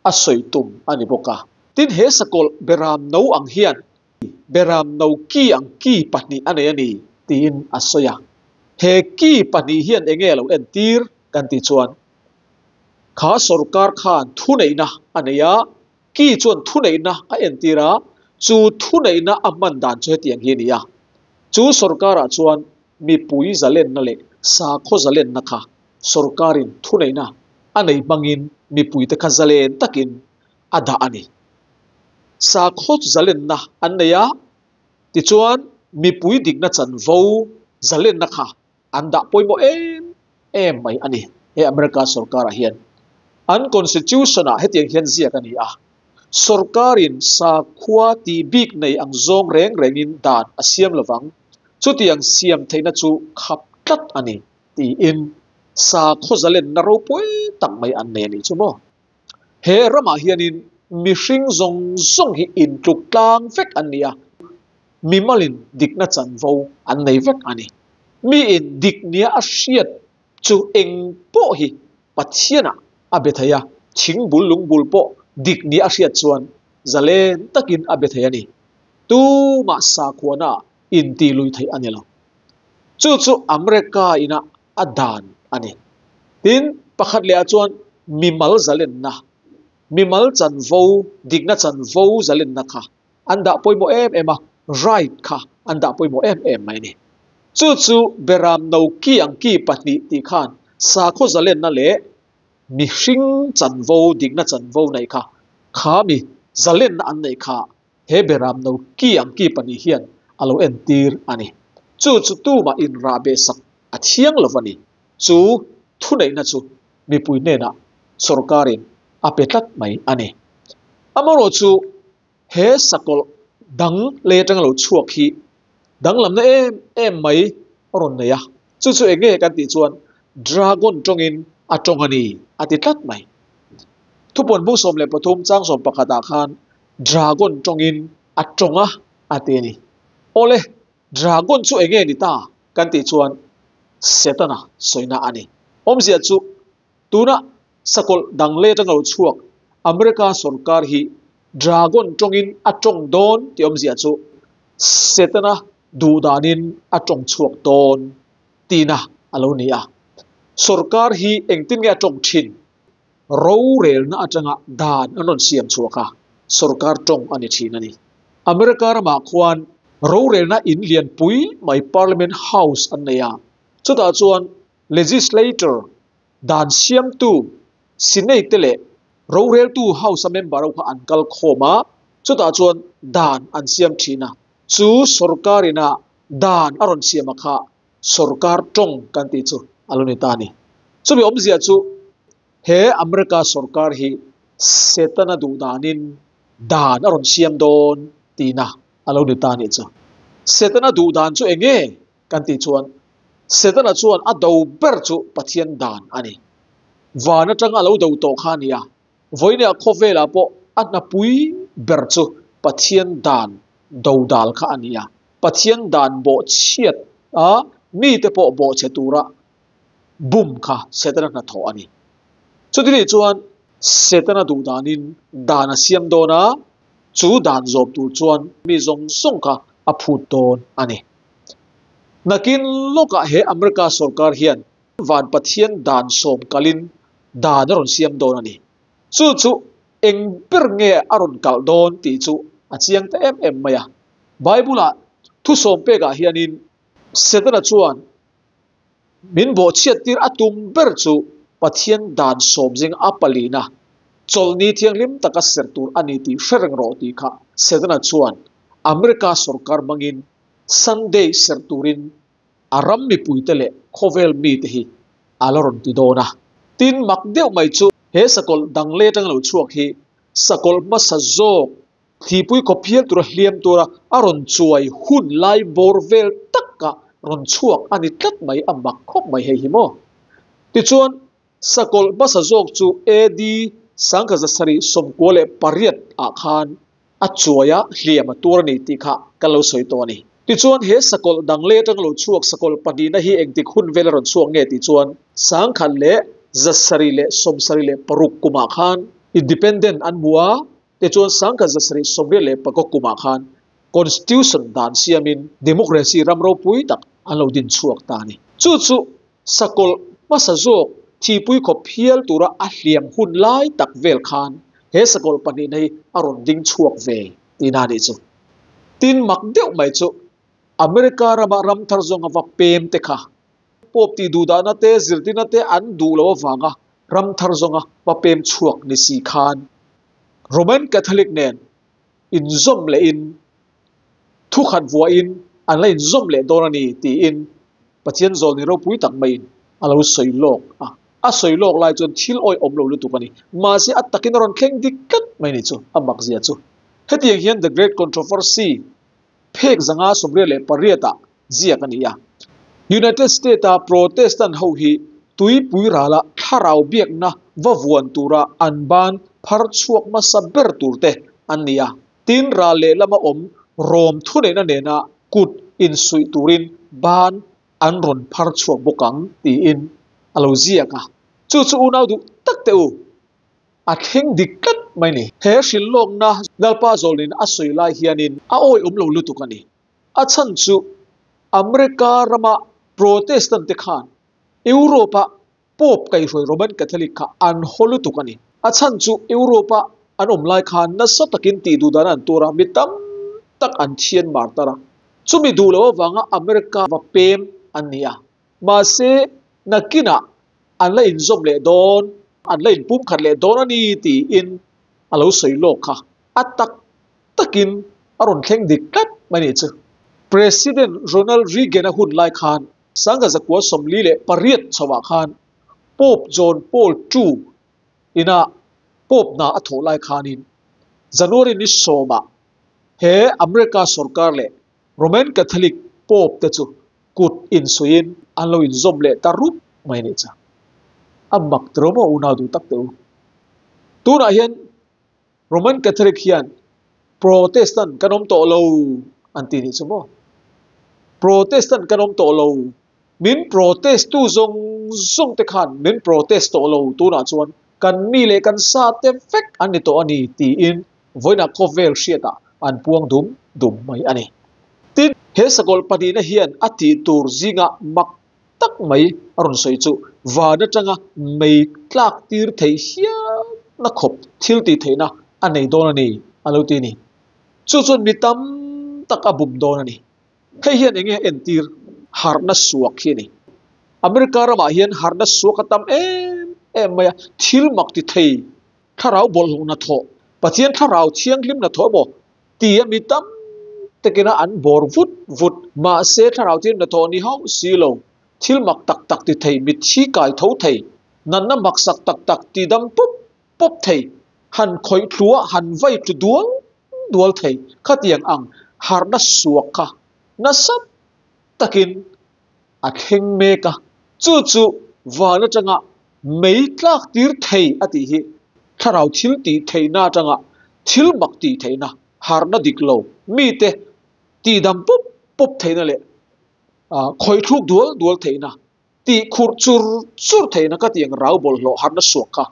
a sawi tum a ni bawk a. Tin, he sakawlh beram no ang hian beram no ki ang ki pahnih a nei a ni tiin a sawi a. He ki pahnih hian eng nge a lo entir kan tih chuan kha sorkar khan thuneihna a nei a, Ki chuan thuneihna a entir a, chu thuneihna a hman dan chu hetiang hi a ni a, chu sorkarah chuan mipui zalenna leh sakhaw zalenna kha sorkarin thuneihna a nei hmangin mipuite kha zalen takin a dah a ni. Sakhaw zalenna an nei a, tichuan mipui dikna chanvo zalenna kha an dah pawimawh em em mai a ni. He America sorkarah hian an constitution-ah hetiang hian ziak a ni a, Sorkarin sakhua tih bik nei ang zawng reng rengin dan a siam lovang, chutiang siam theihna chu khap tlat a ni tiin sakhaw zalenna ropui tak mai an nei a nih chu maw. He ramah hianin mihring zawng zawng hi intluk tlang vek an ni a, mimalin dikna chanvo an nei vek a ni. Miin dik nia a hriat chu eng pawh hi Pathianah a be thei a, thingbul lungbul pawh dik nia a hriat chuan zalen takin a be thei a ni. Tumah sakhuanaah intih lui theih a ni lo. Chu chu America ina a dan a ni. Tin, pakhat lehah chuan mimal zalenna, mimal chanvo, dikna chanvo zalenna kha an dah pawimawh em em a, right kha an dah pawimawh em em mai a ni. Chu chu Beram no ki ang ki pahnih tih khan sakhaw zalenna leh mihring chanvo, dikna chanvo neih kha, kha mi zalenna an neih kha He beram no ki ang ki pahnih hian a lo entir a ni. Chu chu tumah inrah beh sak a thiang lo a ni. Chu thuneihna chu mipui hnenah sorkarin a pe tlat mai a ni. Amaherawh chu he sakawlh dang lei atanga lo chhuak hi danglamna em em mai a rawn nei a. Chu chu eng nge kan tih chuan dragon tawngin a tawng a ni a ti tlat mai. Thupuan bung 13 chang 11 ah khan Dragon tawngin a tawng a, a ti a ni. Awle, Dragon chu enge ni ta kan tih chuan Setana sawina a ni. Awmzia chu tuna sakawlh dang let a ngau chhuak America sorkar hi Dragon tawngin a tawng dawn tih awmzia chu Setana duhdanin a tawng chhuak dawn tihna a lo ni a. Sorkar hi engtin nge a tawng thin? Rorelna atanga dan an rawn siam chhuak a, sorkar tawng a ni thin a ni. America ramah khuan rorelna in lianpui mai Parliament House an nei a, chutah chuan Legislator, dan siamtu, Senate te leh roreltu House a member ho kha an kal khawm a, chutah chuan dan an siam thin a, chu sorkar ina dan a rawn siam a kha sorkar tawng kan tih chu a lo ni ta a ni. Chumi awmzia chu he America sorkar hi Setana duh danin dan a rawn siam dawn tihna a lo ni ta a nih chu. Setana duh dan chu eng nge kan tih chuan Setana chuan a do ber chu Pathian dan a ni. Van atanga a lo do tawh kha a ni a, vawinia khawvelah pawh a hnapui ber chu Pathian dan dodal kha a ni a. Pathian dan bawhchhiat a mite pawh bawhchhe tura bum kha Setana hnathawh a ni. Chuti nih chuan Setana duh danin dan a siam dawn a, chu dan zawm tur chuan mi zawng zawng kha a phut dawn a ni. Nakin lawkah he America sorkar hian van Pathian dan sawm kalin dan a rawn siam dawn a ni. Chu chu eng ber nge a rawn kalh dawn tih chu a chiang ta em em mai a. Bible-ah thu sawm pekah hianin Setana chuan min bawhchhiattir a tum ber chu Pathian dan sawm zing a palina chawlhni thianghlim taka serh tur a ni tih hre reng rawh tih kha Setana chuan America sorkar hmangin Sunday serh turin a ram mipuite leh khawvel mite hi a la rawn ti dawn a. Tin, mak deuh mai chu he sakawlh dang leh atanga lo chhuak hi sakawlh hmasa zawk. Thlipui khawp hial tura hliam tura a rawn chuai hun lai bawr vel taka rawn chhuak a ni tlat mai, a mak khawp mai hei hi maw. Tichuan, sakawlh hmasa zawk chu AD 1798 ah khan a chuai a, hliam a tur a ni tih kha kan lo sawi tawh a ni. Tichuan, he sakawlh dang leh atanga lo chhuak sakawlh pahnihna hi engtik hun vel a rawn chhuak nge tih chuan 1776 kumah khan Independent an hmu a, Tichuan 1786 kumah khan Constitution dan siamin Democracy ram ropui tak an lo din chhuak ta a ni. Chu chu sakawlh hmasa zawk thipui khawp hial tura a hliam hun lai tak vel khan he sakawlh pahnihna hi a rawn ding chhuak ve tihna a nih chu. Tin mak deuh mai chu America rama ram thar zawnga va pem te kha Pope tih duhdahna te zirtirna te an duh loh avanga ram thar zawnga va pem chhuak ni si khan Roman Catholic nen inzawm lehin thukhat vuahin an la inzawm leh dawn a ni tiin Pathian zawlni ropui tak maiin a lo sawi lawk a. A sawi lawk lai chuan thil awih awm lo lutuk a ni. Mahse a takin a rawn thleng dik tlat mai ni chu a makzia chu. Hetiang hian The Great Controversy phek 588 ah ziak a ni a. United States-a Protestant ho hi tuipui rala thlarau biakna va vuan tura an ban phar chhuak hmasa ber turte an ni a. Tin, ral lehlama awm rawm thuneihna nena kut insuih turin ban an rawn phar chhuak bawk ang tiin a lo ziak a. Chu chu unau duh tak teh u. A thleng dik tlat mai ni. He hrilhlawkna Lalpa zawlnin a sawi lai hianin a awihawm lo lutuk a ni. A chhan chu America rama Protestant te khan Europe-a Pope kaihhruai Roman Catholic kha an haw lutuk a ni. A chhan chu Europe-a an awm lai khan nasa takin tih duh dan an tur a, mi tam tak an thian mar tar a. Chumi duh loh avanga America va pem an ni a. Mahse, nakinah an la inzawm leh dawn, an la inpumkhat leh dawn a ni tiin a lo sawi lawk kha. A tak takin a rawn thleng dik tlat mai nih chu. President Ronald Reagan-a hun lai khan 1948 chhoah khan Pope John Paul ii ina Pope hna a thawh lai khanin January ni sawmah he America sorkar leh Roman Catholic Pope te chu kut insuiin an lo inzawm leh ta rup mai nih chu. A mak tiro maw unau duh tak teh u. Tunah hian Roman Catholic hian Protestant kan awm tawh lo an ti nih chu maw? Protestant kan awm tawh lo, min protest tu zawng zawng te khan min protest tawh lo tunah chuan kan mi leh kan sa te vek an ni tawh a ni tiin vawiinah khawvel hriatah an puang dum dum mai a ni. Tin, he sakawlh pahnihna hian a tih tur zingah mak tak mai a rawn sawi chu van atanga mei tlak tir theih hialna khawp thil tih theihna a nei dawn a ni a lo ti a ni. Chu chuan mi tam tak a bum dawn a ni. Hei hian eng nge entir harhna suak hi a ni. America ramah hian harhna suak a tam em em mai a, thil mak ti thei thlarau bawlhhlawh hnathawh, Pathian thlarau thianghlim hnathawh emaw ti a mi tam takin a an bawr vut vut. Mahse, thlarau thianghlim hnathawh ni hauh si lo, thil mak tak tak ti thei, mitthi kai tho thei, natna maksak tak tak ti dam pawp pawp thei, han khawih thlua han vai tlu dual dual thei khatiang ang harhna suak kha nasa takin a thleng mek a, chu chu van atanga mei tlak tir thei a tih hi thlarau thil tih theihna atanga thil mak tih theihna, harhna dik lo, mite tihdam pawp pawp theihna leh khawih thluk dual dual theihna, tih khurh chur chur theihna ka tih ang rau bawlhhlawh harhna suak kha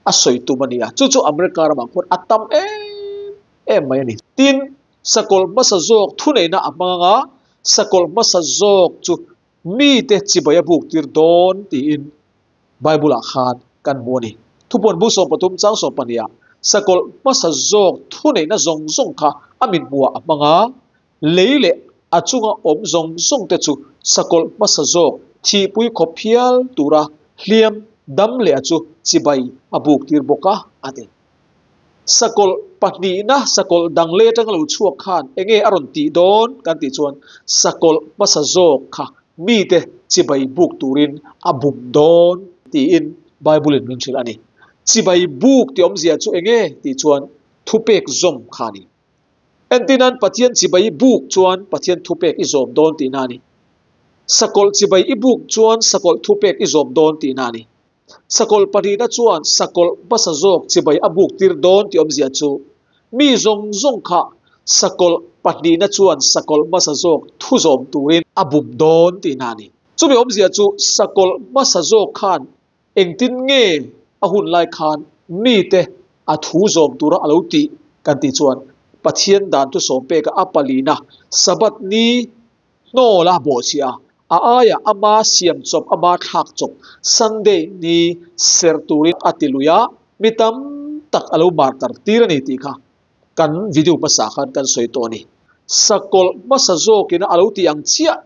a sawi tum a ni a, chu chu America ramah khuan a tam em em mai a ni. Tin, sakawlh hmasa zawk thuneihna a hmang anga sakawlh hmasa zawk chu mite chibai a buk tir dawn tiin Bible-ah khan kan hmu a ni. Thupuan bu 13 chang 12 ah sakawlh hmasa zawk thuneihna zawng zawng kha a mithmuhah a hmang a, lei leh a chunga awm zawng zawng te chu sakawlh hmasa zawk thihpui khawp hial tura hliam dam leh a chu chibai a buk tir bawk a, a ti. Sakawlh pahnihna sakawlh dang leh atanga lo chhuak khan enge a rawn tih dawn kan tih chuan sakawlh hmasa zawk kha mite chibai buk turin a bum dawn tiin Bible in min hrilh a ni. Chibai buk tih awmzia chu enge tih chuan. thupek zawm kha a ni. Entirnan Pathian chibai i buk chuan Pathian thupek i zawm dawn tihna a ni. Sakawlh chibai i buk chuan sakawlh thupek i zawm dawn tihna a ni. Sakawlh pahnihna chuan sakawlh hmasa zawk chibai a buk tir dawn tih awmzia chu mi zawng zawng kha sakawlh pahnihna chuan sakawlh hmasa zawk thu zawm turin a bum dawn tihna a ni. Chumi awmzia chu sakawlh hmasa zawk khan engtin nge a hun lai khan mite a thu zawm tura a lo tih kan tih chuan Pathian dan thusawm peka a palina Sabbath ni Hnawl a bawhchhiah a, a aiah ama siam chawp, ama thlak chawp Sunday ni serh turin a ti lui a, mi tam tak a lo martar tir a ni tih kha kan video hmasa khan kan sawi tawh a ni. Sakawlh hmasa zawkin a lo tih ang chiah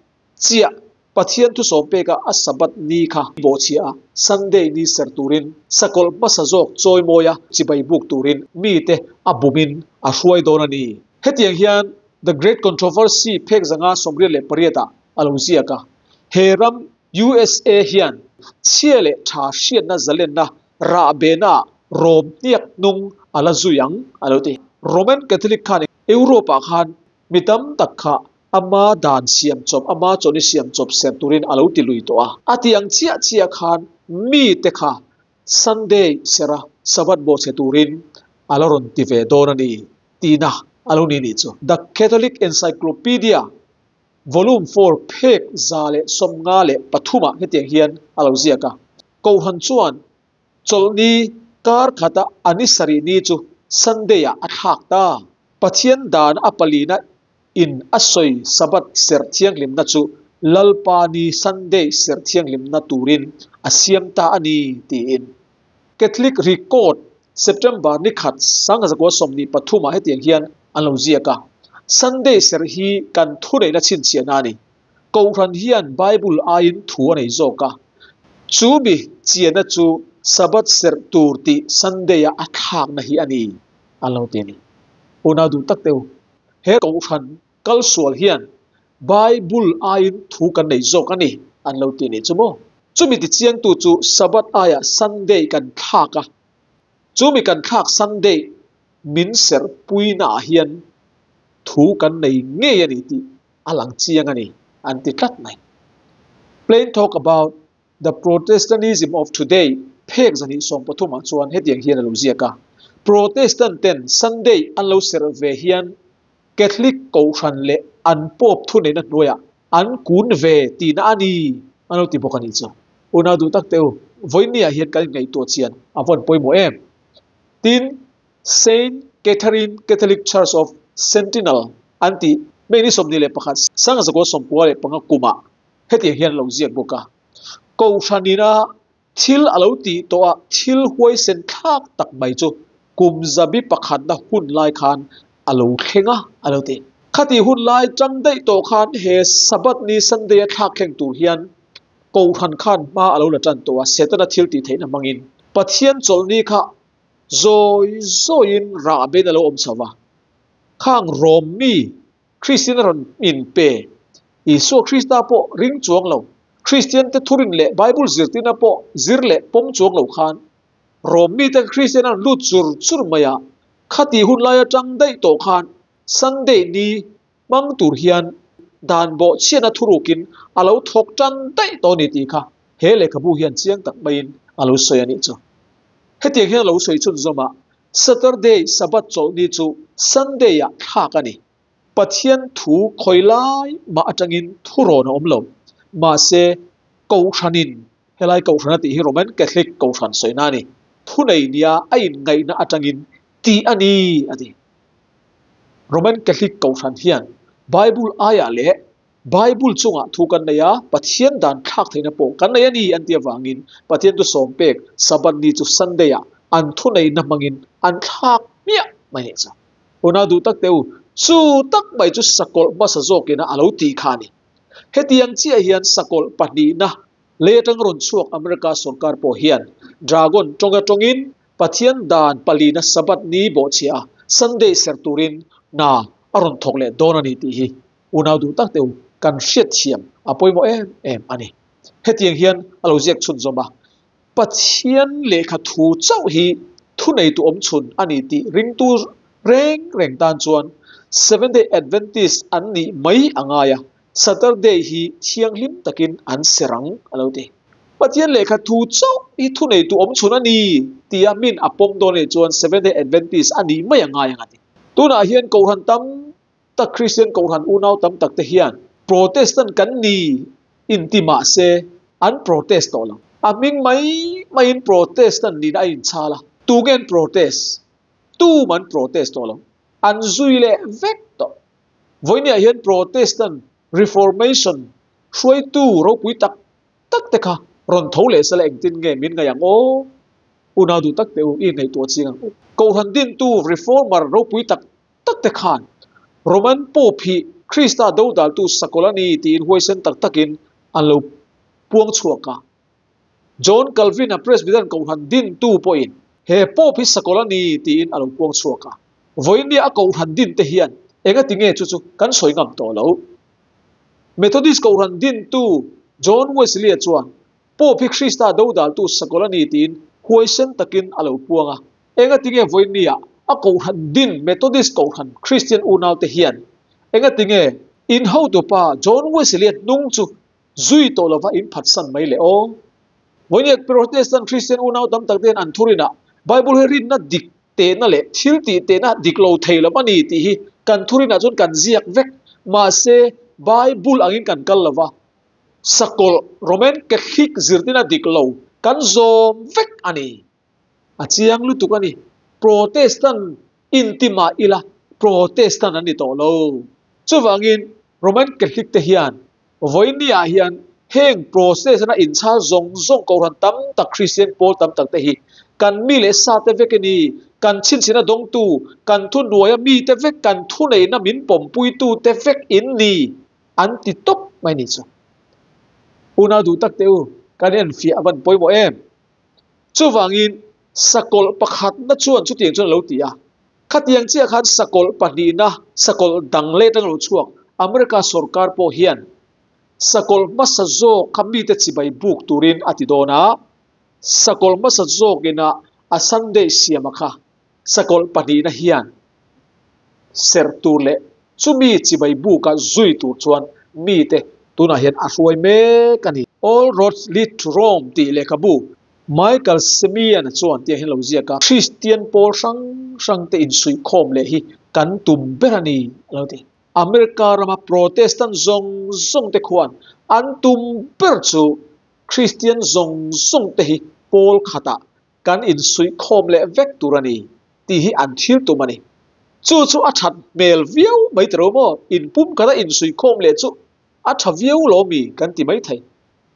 chiah Pathian thusawm peka a Sabbath ni kha bawhchhiah a, Sunday ni serh turin sakawlh hmasa zawk chawimawi a chibai buk turin mite a bumin a hruai dawn a ni. Hetiang hian The Great Controversy phek 188 ah a lo ziak a, he ram USA hian chhia leh tha hriatna zalenna rahbehna ah rawm hniak hnung a la zui ang a lo ti. Roman Catholic khan Europe ah khan mi tam tak kha ama dan siam chawp, ama chawlhni siam chawp ser turin a lo ti lui tawh a. A ti ang chiah chiah khan mite kha Sunday sera Sabbath bawhchhe turin a la rawn ti ve dawn a ni. Tihna a lo ni nih chu. The Catholic Encyclopedia, Volume 4, phek 153 ah hetiang hian a lo ziak a, Kohhran chuan chawlhni kar khata a ni sarih ni chu Sunday ah a thlak ta. Pathian dan a palina in a sawi Sabbath serh thianghlimna chu Lalpa ni Sunday serh thianghlimna turin a siam ta a ni tiin. Catholic Record September ni khat 1923 ah hetiang hian an lo ziak a, Sunday serh hi kan thuneihna chhinchhiahna a ni. Kohhran hian Bible aiin thu a nei zawk a. Chu mi chianna chu Sabbath serh tur tih Sunday-a a thlakna hi a ni, an lo ti a ni. Unau duh tak teu, he kohhran kal sual hian Bible aiin thu kan nei zawk a ni, an lo ti a nih chu maw? Chumi tichiangtu chu Sabbath aiah Sunday kan thlak a, chumi kan thlak Sunday min serh puinaah hian thu kan nei ngei a ni tih a lang chiang a ni, an ti tlat mai. Plain Talk About The Protestantism of Today phek 213 ah chuan hetiang hian a lo ziak a, Protestant ten Sunday an lo serh ve hian Catholic kohhran leh an Pope thuneihna hnuaiah an kun ve tihna a ni an lo ti bawk a nih chu. Unau duh tak teu, vawinia hian kan inngaihtuah chian a vawn pawimawh em? Tin, Saint Catherine Catholic Church of Sentinel an tih May ni 21, 1995 kumah hetiang hian a lo ziak bawk a, Kohhranina thil a lo tih tawh a thil huaisen thlak tak mai chu kum zabi pakhatna hun lai khan a lo thleng a, a lo ti. Khati hun lai tang daih tawh khan he Sabbath ni Sunday a thlak thleng tur hian Kohhran khan hma a lo la tan tawh a, Setana thil tih theihna hmangin Pathian chawlhni kha zawi zawiin rah bein a lo awm chho va, khang rawm mi Kristian a rawn inpe. Isua Krista pawh ring chuang lo, Kristian te thurin leh Bible zirtirna pawh zir leh pawm chuang lo khan Rom mite Kristian a rawn lut chur chur mai a, khati hun lai atang daih tawh khan Sunday ni hmang tur hian dan bawhchhiatna thurukin a lo thawk tan daih tawh a ni tih kha he lehkhabu hian chiang tak maiin a lo sawi a nih chu. Hetiang hian a lo sawi chhunzawm a, Saturday Sabbath chawlhni chu Sunday ah thlak a ni. Pathian thu khawi lai mah atangin thurawn a awm lo. Mahse, Kohhranin, helai Kohhran a tih hi Roman Catholic Kohhran sawina a ni, thunei nia a inngaihna atangin tih a ni a ti. Roman Catholic Kohhran hian Bible aiah leh Bible chungah thu kan nei a, Pathian dan thlak theihna pawh kan nei a ni an tih avangin Pathian thu sawm pek Sabbath ni chu Sunday ah an thuneihna hmangin an thlak hmiah mai nih chu. Unau duh tak teh u, chu tak mai chu sakawlh hmasa zawkina a lo tih kha a ni. Hetiang chiah hian sakawlh pahnihna lei atang rawn chhuak America sorkar pawh hian Dragon tawnga tawngin Pathian dan palina Sabbath ni bawhchhiah a Sunday serh turin hna a rawn thawk leh dawn a ni tih hi unau duh tak teh u, kan hriatthiam a pawimawh em em a ni. Hetiang hian a lo ziak chhunzawm a, Pathian lehkha thu chauh hi thuneitu awm chhun a ni tih ringtu Reng reng tan chuan Seventh-day Adventist an nih mai a ngai a, Saturday hi thianghlim takin an ser ang, a lo ti. Pathian lehkha thu chauh hi thuneitu awm chhun a ni tia min a pawm dawn anih chuan Seventh-day Adventist a nih mai a ngai ang a ti. Tunah hian Kohhran tam tak Kristian Kohhran unau tam tak te hian Protestant kan ni inti mah se an protest tawh lo. A hming mai maiin Protestant nihna a inchhal a, tunge an protest? Tum an protest tawh lo. An zui leh vek tawh. Vawinia hian Protestant Reformation hruaitu ropui tak tak te kha rawn tho leh sela engtin nge min ngaih ang aw? Unau duh tak teh u, i ngaihtuah ching ang u. Kohhran dintu Reformer ropui tak tak te khan Roman Pope hi Krista dodaltu sakawlh a ni tiin huaisen tak takin an lo puang chhuak a. John Calvin-a Presbyterian Kohhran dintu pawhin he Pope hi sakawlh a ni tiin a lo puang chhuak a. Vawinia a Kohhran din te hian engati nge chu chu kan sawi ngam tawh lo. Methodist Kohhran dintu John Wesley-a chuan Pope hi Krista dodaltu sakawlh a ni tiin huaisen takin a lo puang a. Engati nge vawinia a Kohhran din Methodist Kohhran Kristian unaute hian engati nge in hotupa John Wesley-a hnung chu Zui tawh lova in phatsan mai le aw. Vawinia Protestant Kristian unau tam tak ten an thurinah Bible hi rinna dik tehna leh thil tih tehna dik lo thei lo a ni tih hi kan thurinah chuan kan ziak vek. Mahse, Bible angin kan kal lova, sakawlh Roman Catholic zirtirna dik lo kan zawm vek a ni. A chiang lutuk a ni. Protestant inti mah ila Protestant an ni tawh lo. Chuvangin Roman Catholic te hian Vawinia hian heng process na inchhal zawng zawng Kohhran tam tak Kristian pawl tam tak te hi kan mi leh sa te vek a ni, kan chhinchhina dawngtu, kan thuhnuaia mi te vek, kan thuneihna min pawmpuitu te vek in ni an ti tawp mai ni chu. Unau duh tak teh u, kan enfiah a van pawimawh em? Chuvangin sakawlh pakhatna chuan chutiang chuan a lo ti a. Khatiang chiah khan sakawlh pahnihna, sakawlh dang leh atanga lo chhuak America sorkar pawh hian sakawlh hmasa zawk kha mite chibai buk turin a ti dawn a, sakawlh hmasa zawkina a Sunday siama kha sakawlh pahnihna hian serh tur leh chumi chibai buka zui tur chuan mite tunah hian a hruai mek a ni. All Roads Lead to Rome tih lehkhabu Michael Simeon-a chuan tiang hian lo ziak a, Kristian pawl hrang hrangte insuihkhawm leh hi kan tum ber a ni, a lo ti. America rama Protestant zawng zawngte khuan an tum ber chu Kristian zawng zawngte hi pawl khatah kan insuihkhawm leh vek tur a ni tih hi an thil tum a ni. Chu chu a that hmel viau mai tiro maw? Inpum khata insuihkhawm leh chu a tha viau lo mi kan ti maithei.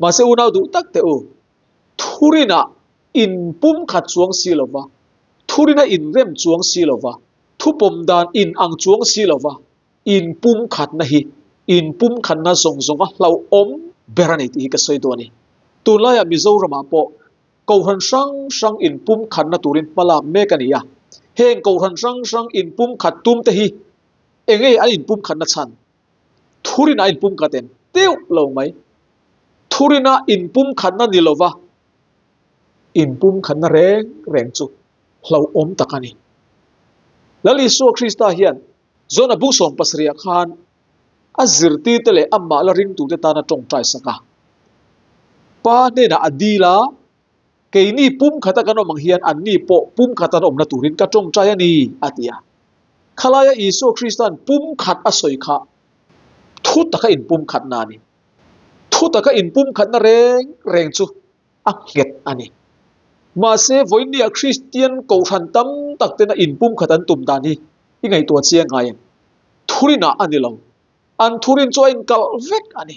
Mahse unau duh tak teh u, Thurinah inpum khat chuang si lo va, thurina inrem chuang si lo va, thupawm dan inang chuang si lo va, inpum khatna hi inpum khatna zawng zawnga hlauhawm ber a ni tih hi ka sawi duh a ni. Tunlaiah Mizoramah pawh Kohhran hrang hrang inpum khatna turin hmalak mek a ni a, heng Kohhran hrang hrang inpum khat tum te hi enge an inpum khatna chhan? Thurin a inpum khat em? Teuh lo mai. Thurina inpum khatna ni lova inpum khatna reng reng chu hlauhawm tak a ni. Lal Isua Krista hian Jona bu 70 ah khan a zirtirte leh amah la ringtute tana tawngtai sak a. Pa hnenah a dil a, Keini pum khata kan awm ang hian anni pawh pum khat an awmna turin ka tawngtai a ni, a ti a. Khalaia Isua Krista'n pum khat a sawi kha thu taka inpumkhatna a ni. Thu taka inpumkhatna reng reng chu a nghet a ni. Mahse, vawinia Kristian kohhran tam tak tena inpumkhat an tum dan hi i ngaihtuah chiang ngai em? Thurinah a ni lo. An thurin chu a inkalh vek a ni.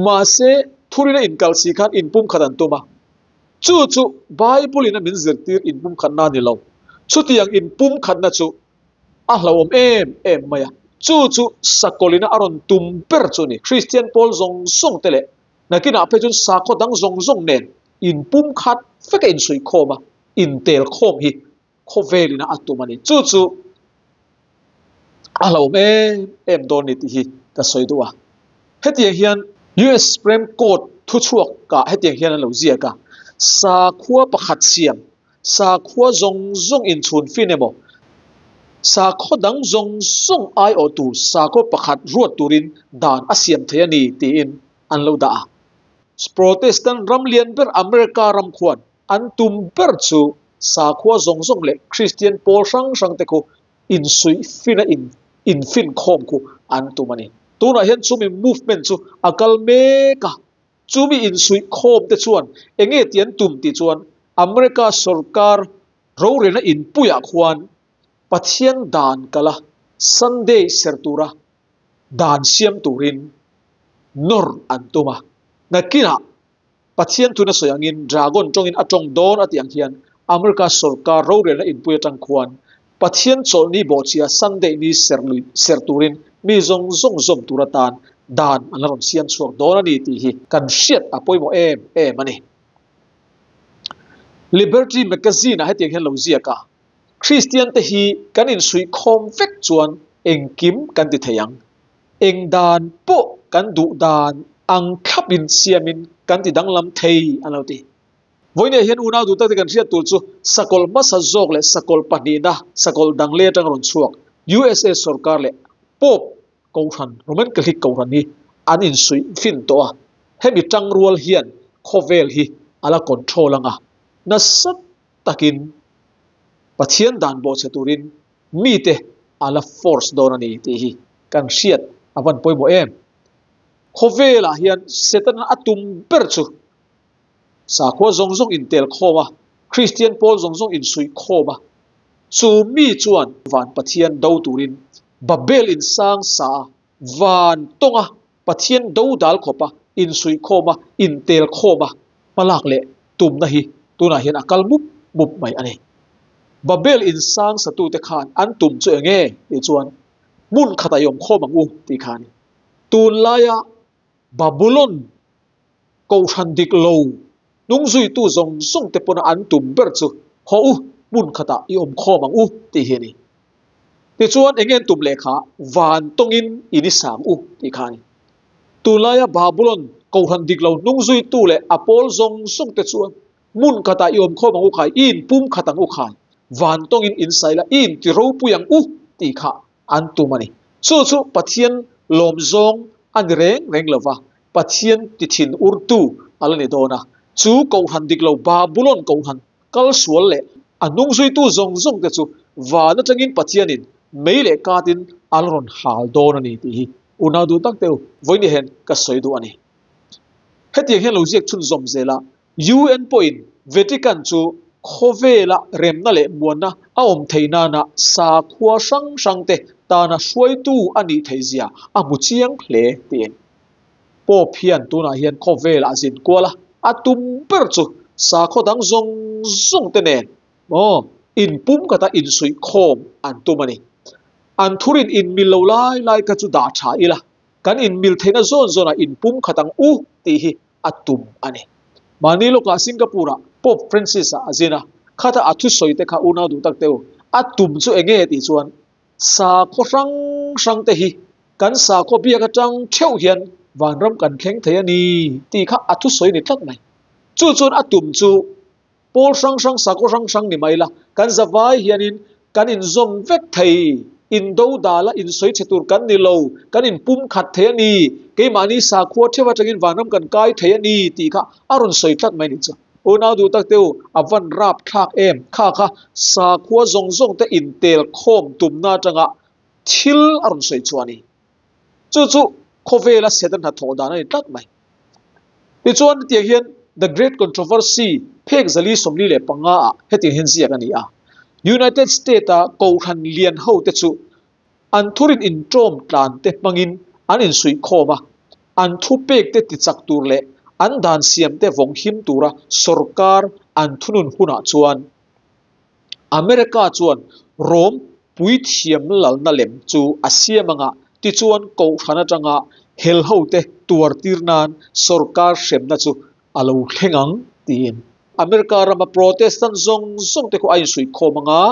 Mahse, thurin a inkalh si khan inpumkhat an tum a. Chu chu Bible-in a min zirtir inpumkhatna a ni lo. Chutiang inpumkhatna chu a hlauhawm em em mai a, chu chu sakawlina a rawn tum ber chu a ni. Kristian pawl zawng zawng te leh nakinah phei chuan sakhaw dang zawng zawng nen inpumkhat veka insuihkhawm a, intelkhawm hi khawvelina a tum a ni. Chu chu a hlauhawm em em dawn ni tih hi ka sawi duh a. Hetiang hian US Supreme Court thuchhuak ah hetiang hian an lo ziak a, Sakhua pakhat siam Sakhua zawng zawng inchhun fin emaw, Sakhaw dang zawng zawng aiawh tur sakhaw pakhat ruat turin dan a siam thei a ni tiin an lo dah a. Protestant ram lian ber America ram khuan an tum ber chu sakhua zawng zawng leh Kristian pawl hrang hrang te khu insuih fin a in infin khawm khu an tum a ni. Tunah hian chumi movement chu a kal mek a, chumi insuih khawm te chuan enge tih an tum tih chuan America sorkar rorelna inpuiah khuan Pathian dan kala Sunday ser tura dan siam turin nawr an tum a. Nakinah Pathian thuna sawi angin Dragon tawngin a tawng dawn a tih ang hian America sorkar rorelna inpui atang khuan Pathian chawlhni bawhchhia Sunday ni ser lui ser turin mi zawng zawng zawm tur atan dan an la rawn siam chhuak dawn a ni tih hi kan hriat a pawimawh em em a ni. Liberty Magazine ah hetiang hian lo ziak a, Kristian te hi kan insuih khawm vek chuan engkim kan ti thei ang. Eng dan pawh kan duh dan ang thlap in siam in kan ti danglam thei an lo ti. Vawinia hian unau duh tak te kan hriat tur chu sakawlh hmasa zawk leh sakawlh pahnihna sakawlh dang leh atang rawn chhuak USA sorkar leh Pope Kohhran, Roman Catholic Kohhran hi an insuih fin tawh a, hemi tangrual hian khawvel hi a la control anga nasa takin Pathian dan bawhchhe turin mite a la force dawn a ni tih hi kan hriat a van pawimawh em. Khawvelah hian Setana a tum ber chu sakhua zawng zawng intel khawm a, Kristian pawl zawng zawng insuih khawm a, chu mi chuan van Pathian do turin Babel insang sa a, van tawnga Pathian do dal khawpa insuih khawm a, intel khawm a hmalak leh tumna hi tunah hian a kal mup mup mai a ni. Babel insang satute khan an tum chu eng nge tih chuan hmun khatah i awm khawm ang u tih kha a ni. Tunlaia Babulon kohhran dik lo hnungzuitu zawng zawng te pawna an tum ber chu haw u hmun khatah i awm khawm ang u tih hi a ni. Tichuan eng nge an tum leh kha van tawngin in i sang u tih kha a ni. Tunlaia Babulon kohhran dik lo hnungzuitu leh a pawl zawng zawng te chuan hmun khatah i awm khawm ang u khai, i inpum khat ang u khai, van tawngin in sai la, i inti ropui ang u tih kha an tum a ni. Chu chu Pathian lawm zawng a ni reng reng lo va, Pathian ti thin urtu a la ni dawn a. Chu kohhran dik lo Babulon kohhran kal sual leh a hnungzuitu zawng zawng te chu van atangin Pathianin mei leh katin a la rawn hal dawn a ni tih hi unau duh tak deuh vawiin hian ka sawi duh a ni. Hetiang hian lo ziak chhunzawm zel a, UN pawhin Vatican chu khawvela remna leh muanna a awm theih nana sakhua hrang hrangte tana hruaitu a nih theih zia a hmu chiang hle tiin Pope hian tunah hian khawvelah zin kual a, a tum ber chu sakhaw dang zawng zawng te nen maw inpum kata insuih khawm an tum a ni. An thurin inmil lo lai lai kha chu dah tha ila, kan inmil theihna zawn zawnah inpum khat ang u tih hi a tum a ni. Mahni lawkah Singapore-ah Pope Francis-a a zin a, khata a thusawi te kha unau duh tak teu, a tum chu eng nge tih chuan sakhaw hrang hrang te hi kan sakhaw biak atang theuh hian vanram kan thleng thei a ni tih kha a thusawi ni tlat mai. Chu chuan a tum chu pawl hrang hrang sakhaw hrang hrang ni mai la, kan zavai hianin kan inzawm vek thei, indo dala insawi chhe tur kan ni lo, kan inpum khat thei a ni, keimahni sakhua theuh atangin vanram kan kai thei a ni tih kha a rawn sawi tlat mai ni chu. Unau duh tak teu, a van rap thlak em? Kha kha sakhua zawng zawng te intel khawm tumna atanga thil a rawn sawi chhuah a ni. Chu chu khawvela Satan hnathawh dan a ni tlat mai. Tichuan hetiang hian The Great Controversy phek 445 ah hetiang hian ziak a ni a, United State-a kohhran lian ho te chu an thurin intawm tlan te hmangin an insuih khawm a, an thupek te tichak tur leh an dan siam te vawng him tura sorkar an thunun hunah chuan America chuan Rome puithiam lalna lem chu a siam anga tichuan kohhran atanga hel hote tuar tir nan sorkar hremna chu a lo thleng ang tiin America rama Protestant zawng zawng te khu a insuih khawm anga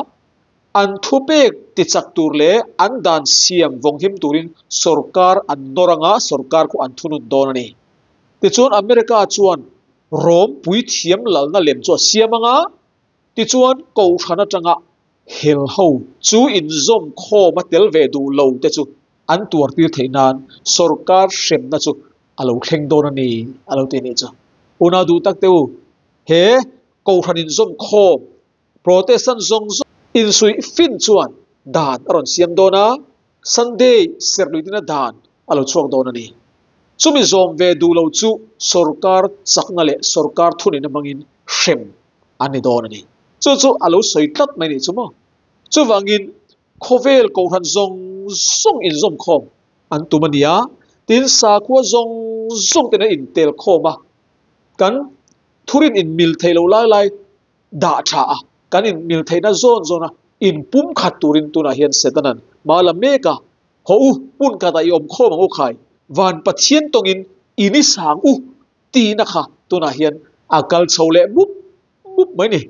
an thupek tichak tur leh an dan siam vawng him turin sorkar an nawr anga sorkar khu an thunun dawn a ni. Tichuan America chuan Rome puithiam lalna lem chu a siam anga tichuan kohhran atanga. Hel ho chu inzawm khawm a tel ve duh lo te chu an tuar tir theih nan sorkar hremna chu a lo thleng dawn a ni a lo ti a nih chu. Unau duh tak te u, he Kohhran inzawm khawm Protestant zawng zawng insuih fin chuan dan a rawn siam dawn a, Sunday serhluitina dan a lo chhuak dawn a ni. Chumi zawm ve duh lo chu sorkar chakna leh sorkar thuneihna hmangin hrem an ni dawn a ni. Chu chu a lo sawi tlat mai nih chu maw? Chuvangin khawvel kohhran zawng zawng inzawmkhawm an tum a ni a, tin sakhua zawng zawng ten an intel khawm a, kan thurin inmil thei lo lai lai dah tha a, kan inmil theihna zawn zawn a inpumkhat turin tunah hian Setanan hma la mek a, Haw u, hmun khatah i awm khawm ang u khai, van Pathian tawngin in i sang u tihna kha tunah hian a kal chho leh mup mup mai ni.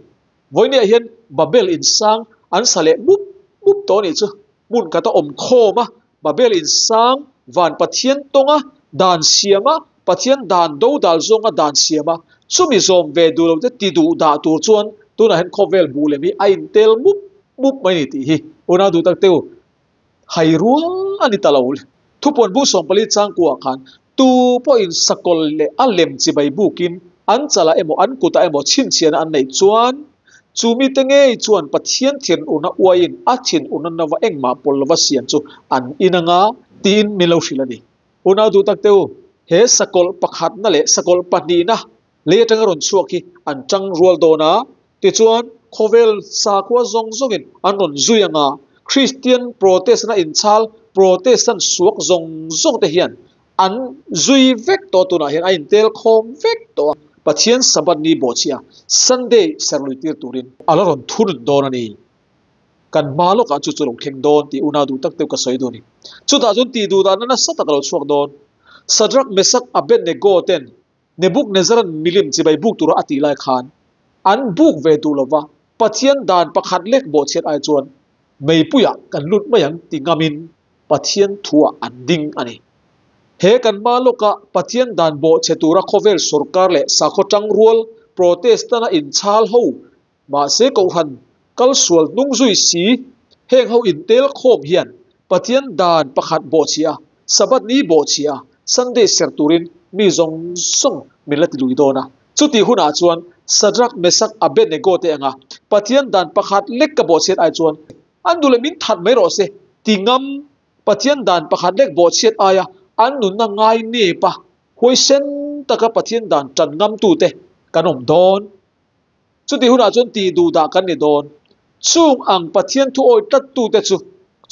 Vawinia hian Babel insang an sa leh mup mup tawh a nih chu. Hmun khata awm khawm a, Babel insang van Pathian tawnga dan siam a, Pathian dan do dal zawnga dan siam a, chumi zawm ve duh lo te ti duh dah tur chuan tunah hian khawvel buh lem hi a intel mup mup mai ni tih hi unau duh tak te u. Hai rual a ni ta lo. Thupuan bu 14 changkuah khan tu pawhin sakawlh leh a lem chibai bukin an chalah emaw an kutah emaw chhinchhiahna an neih chuan chu mite ngei chuan Pathian thinurna uaiin a thinurna nova engmah pawlh lova siam chu an in anga tiin min lo hrilh a ni. Unau duh tak te u, he sakawlh pakhatna leh sakawlh pahnihna lei atanga rawn chhuak hi an tang rual dawn a, tichuan khawvel sakhua zawng zawngin an rawn zui anga Kristian Protestant a inchhal Protestant suak zawng zawng te hian an zui vek tawh tunah hian a intel khawm vek tawh a, Pathian Sabbath ni bawhchhia Sunday serlui tir turin a la rawn thunun dawn a ni. Kan hma lawkah chu chu lo thleng dawn tih unau duh tak deuh ka sawi duh a ni. Chutah chuan tih duh dahna nasa tak a lo chhuak dawn. Shadrach, Meshach, Abednego ten Nebukadnezzara'n milim chibai buk tura a tih lai khan an buk ve duh lova, Pathian dan pakhat lek bawhchhiat ai chuan meipuiah kan lut mai ang ti ngamin Pathian thuah an ding a ni. He kan hma lawka Pathian dan bawhchhe tura khawvel sawrkar leh sakhaw tangrual Protestant-a inchhal ho mahse kohhran kalsual hnung zui si heng ho intel khawm hian Pathian dan pakhat bawhchhia, Sabbath ni bawhchhia, Sunday ser turin mi zawng zawng min la ti lui dawn a. Chutih hunah chuan Shadrach, Meshach, Abednego te anga Pathian dan pakhat lek ka bawhchhiat ai chuan an duh leh min that mai rawh se ti ngam Pathian dan pakhat lek bawhchhiat aia an nunna ngai nep a, huaisen taka Pathian dan tan ngamtute kan awm dawn. Chutih hunah chuan tih duh dah kan ni dawn. Chung ang Pathian thu awi tlattute chu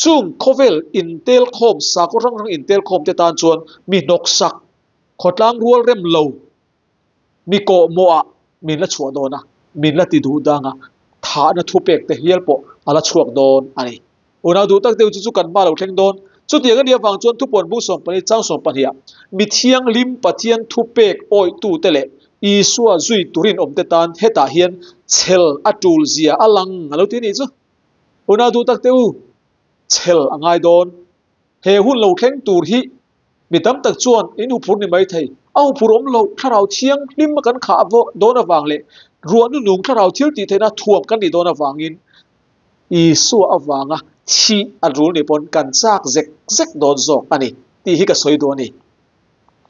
chung khawvel intel khawm, sakhaw hrang hrang intel khawm te tan chuan mi hnawksak, khawtlang rual rem lo, mi kawhmawhah min la chhuah dawn a, min la ti duh dang a, thahna thupek te hial pawh a la chhuak dawn a ni. Unau duh tak deuh chu chu kan hma lo thleng dawn. Chutiang a nih avang chuan thupuan bung 14 chang 12 ah mi thianghlim Pathian thupek awihtute leh Isua zui turin awmte tan hetah hian chhel a tul zia a lang a lo ti a nih chu. Unau duh tak te u, chhel a ngai dawn. He hun lo thleng tur hi mi tam tak chuan in huphur ni mai thei. A huphur awm loh thlarau thianghlim a kan khah dawn avang leh ruah nunung thlarau thil tih theihna thuam kan nih dawn avangin Isua avanga thih a rul ni pawn kan chak zek zek dawn zawk a ni tih hi ka sawi duh a ni.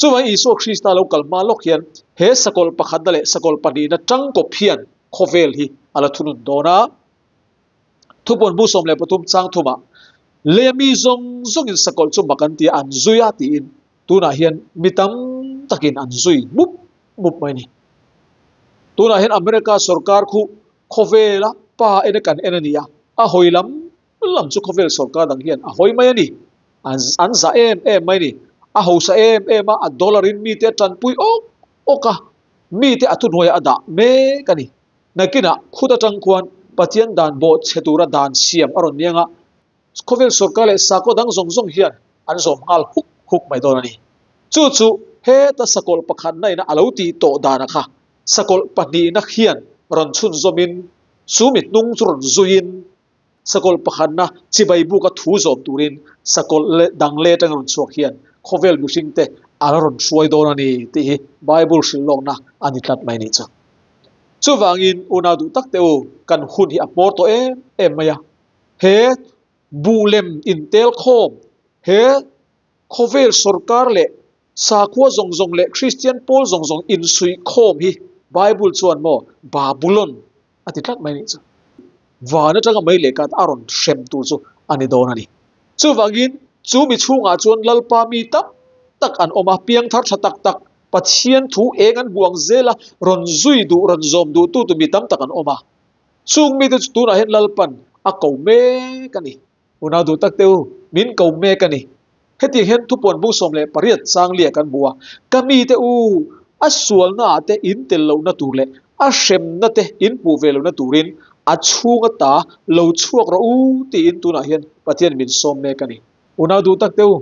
Chuvangin Isua Krista lo kal hma lawk hian he sakawlh pakhatna leh sakawlh pahnihna tangkawp hian khawvel hi a la thunun dawn a. Thupuan bu 13 chang thumah, Lei a mi zawng zawngin sakawlh chu mak an ti a, an zui a tiin tunah hian mi tam takin an zui mup mup mai a ni. Tunah hian America sorkar khu Khawvela pa ena kan en a ni a, a hawi lam lam chu khawvel sorkar dang hian a hawi mai a ni. An za em em mai a ni. A hausa em em a, a dollar in mite a tanpui awk awk a, mite a thuhnuaiah a dah mek a ni. Nakinah khut atang khuan Pathian dan bawh chhe tura dan siam a rawn niang a, khawvel sorkar leh sakhaw dang zawng zawng hian an zawm nghal huk huk mai dawn a ni. Chu chu heta sakawlh pakhatna ina a lo tih tawh dana kha Sakawlh pahnihna hian rawn chhunzawmin chu mi hnung chu rawn zuiin sakawlh pakhatna chibai buka thu zawm turin sakawlh leh dang leh atanga rawn chhuak hian khawvel mihringte a la rawn hruai dawn a ni tih hi Bible hrilh lawkna a ni tlat mai a nih chu. Chuvangin unau duh tak te u, kan hun hi a hmawr tawh em em mai a. He buhlem intel khawm, he khawvel sawrkar leh sakhua zawng zawng leh Kristian pawl zawng zawng insuih khawm hi Bible chuan maw Babulon a ti tlat mai a nih chu. Van atanga mei leh kat a rawn hrem tur chu a ni dawn a ni. Chuvangin chu mi chhungah chuan Lalpa mi tam tak an awm a, piangthar tha tak tak, Pathian thu eng an buang zel a, rawn zui duh, rawn zawm duh tu tu mi tam tak an awm a. Chung mite chu tunah hian Lalpan a ko mek a ni. Unau duh tak teu, min ko mek a ni. Hetiang hian thupuan bung 18 chang liah kan hmu a, Ka mite u, a sualnaah te in tel lohna tur leh a hremna te in hmuh ve lohna turin a chhung ata lo chhuak rawh u tiin tunah hian Pathian min sawm mek a ni. Unau duh tak teu,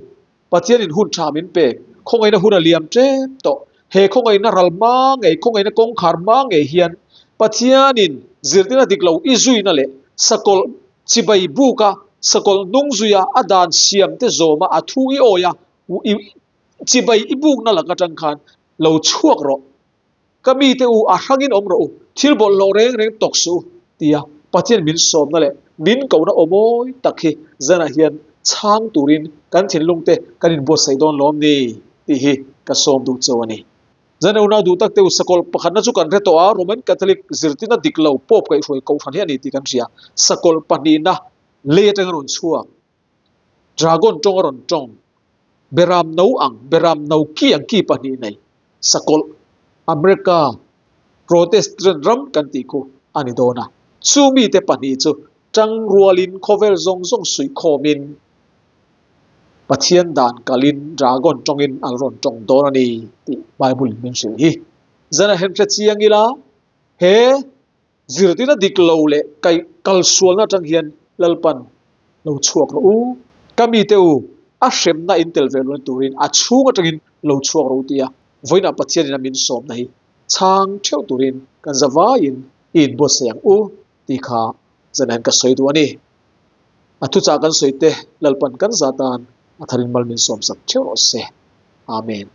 Pathianin hun tha min pek, khawngaihna hun a liam tep tawh. He khawngaihna ral hma ngei, khawngaihna kawngkhar hma ngei hian Pathianin zirtirna dik lo i zuina leh sakawlh chibai buka sakawlh hnung zuia a dan siam te zawma a thu i awi a, i chibai i bukna lak atang khan lo chhuak rawh. Ka mite u, a hrangin awm rawh u, thil bawlhhlawh reng reng tawk suh u, tia Pathian min sawmna leh min kohna awmawi tak hi zanah hian chhang turin kan thinlungte kan inbuatsaih dawn lawm ni tih hi ka sawm duh chauh a ni. Zan unau duh tak te u, sakawlh pakhatna chu kan hre tawh a, Roman Catholic zirtirna dik lo Pope kaihhruai kohhran hi a ni tih kan hria. Sakawlh pahnihna lei atanga rawn chhuak. Dragon tawng a rawn tawng. Beram no ang, beram no ki ang ki pahnih nei. Sakawlh, America, Protestant ram kan tih khu a ni dawn a. Chu mite pahnih chu tang rualin khawvel zawng zawng suih khawmin Pathian dan kalin Dragon tawngin an rawn tawng dawn a ni tih Bible in min hrilh hi. Zan a hen hre chiang ila, he Zirtirna dik lo leh kaih kalsualna atang hian Lalpan lo chhuak rawh u. Ka mite u, a hremna in tel ve luan turin a chhung atangin lo chhuak rawh u tia vawiinah Pathianin a min sawmna hi chhang theuh turin kan zavaiin i inbuatsaih ang u tih kha zanah hian ka sawi duh a ni. A thuchah kan sawi te Lalpan kan zah tan a tharin mal min sawmsak theuh rawh se. Amen.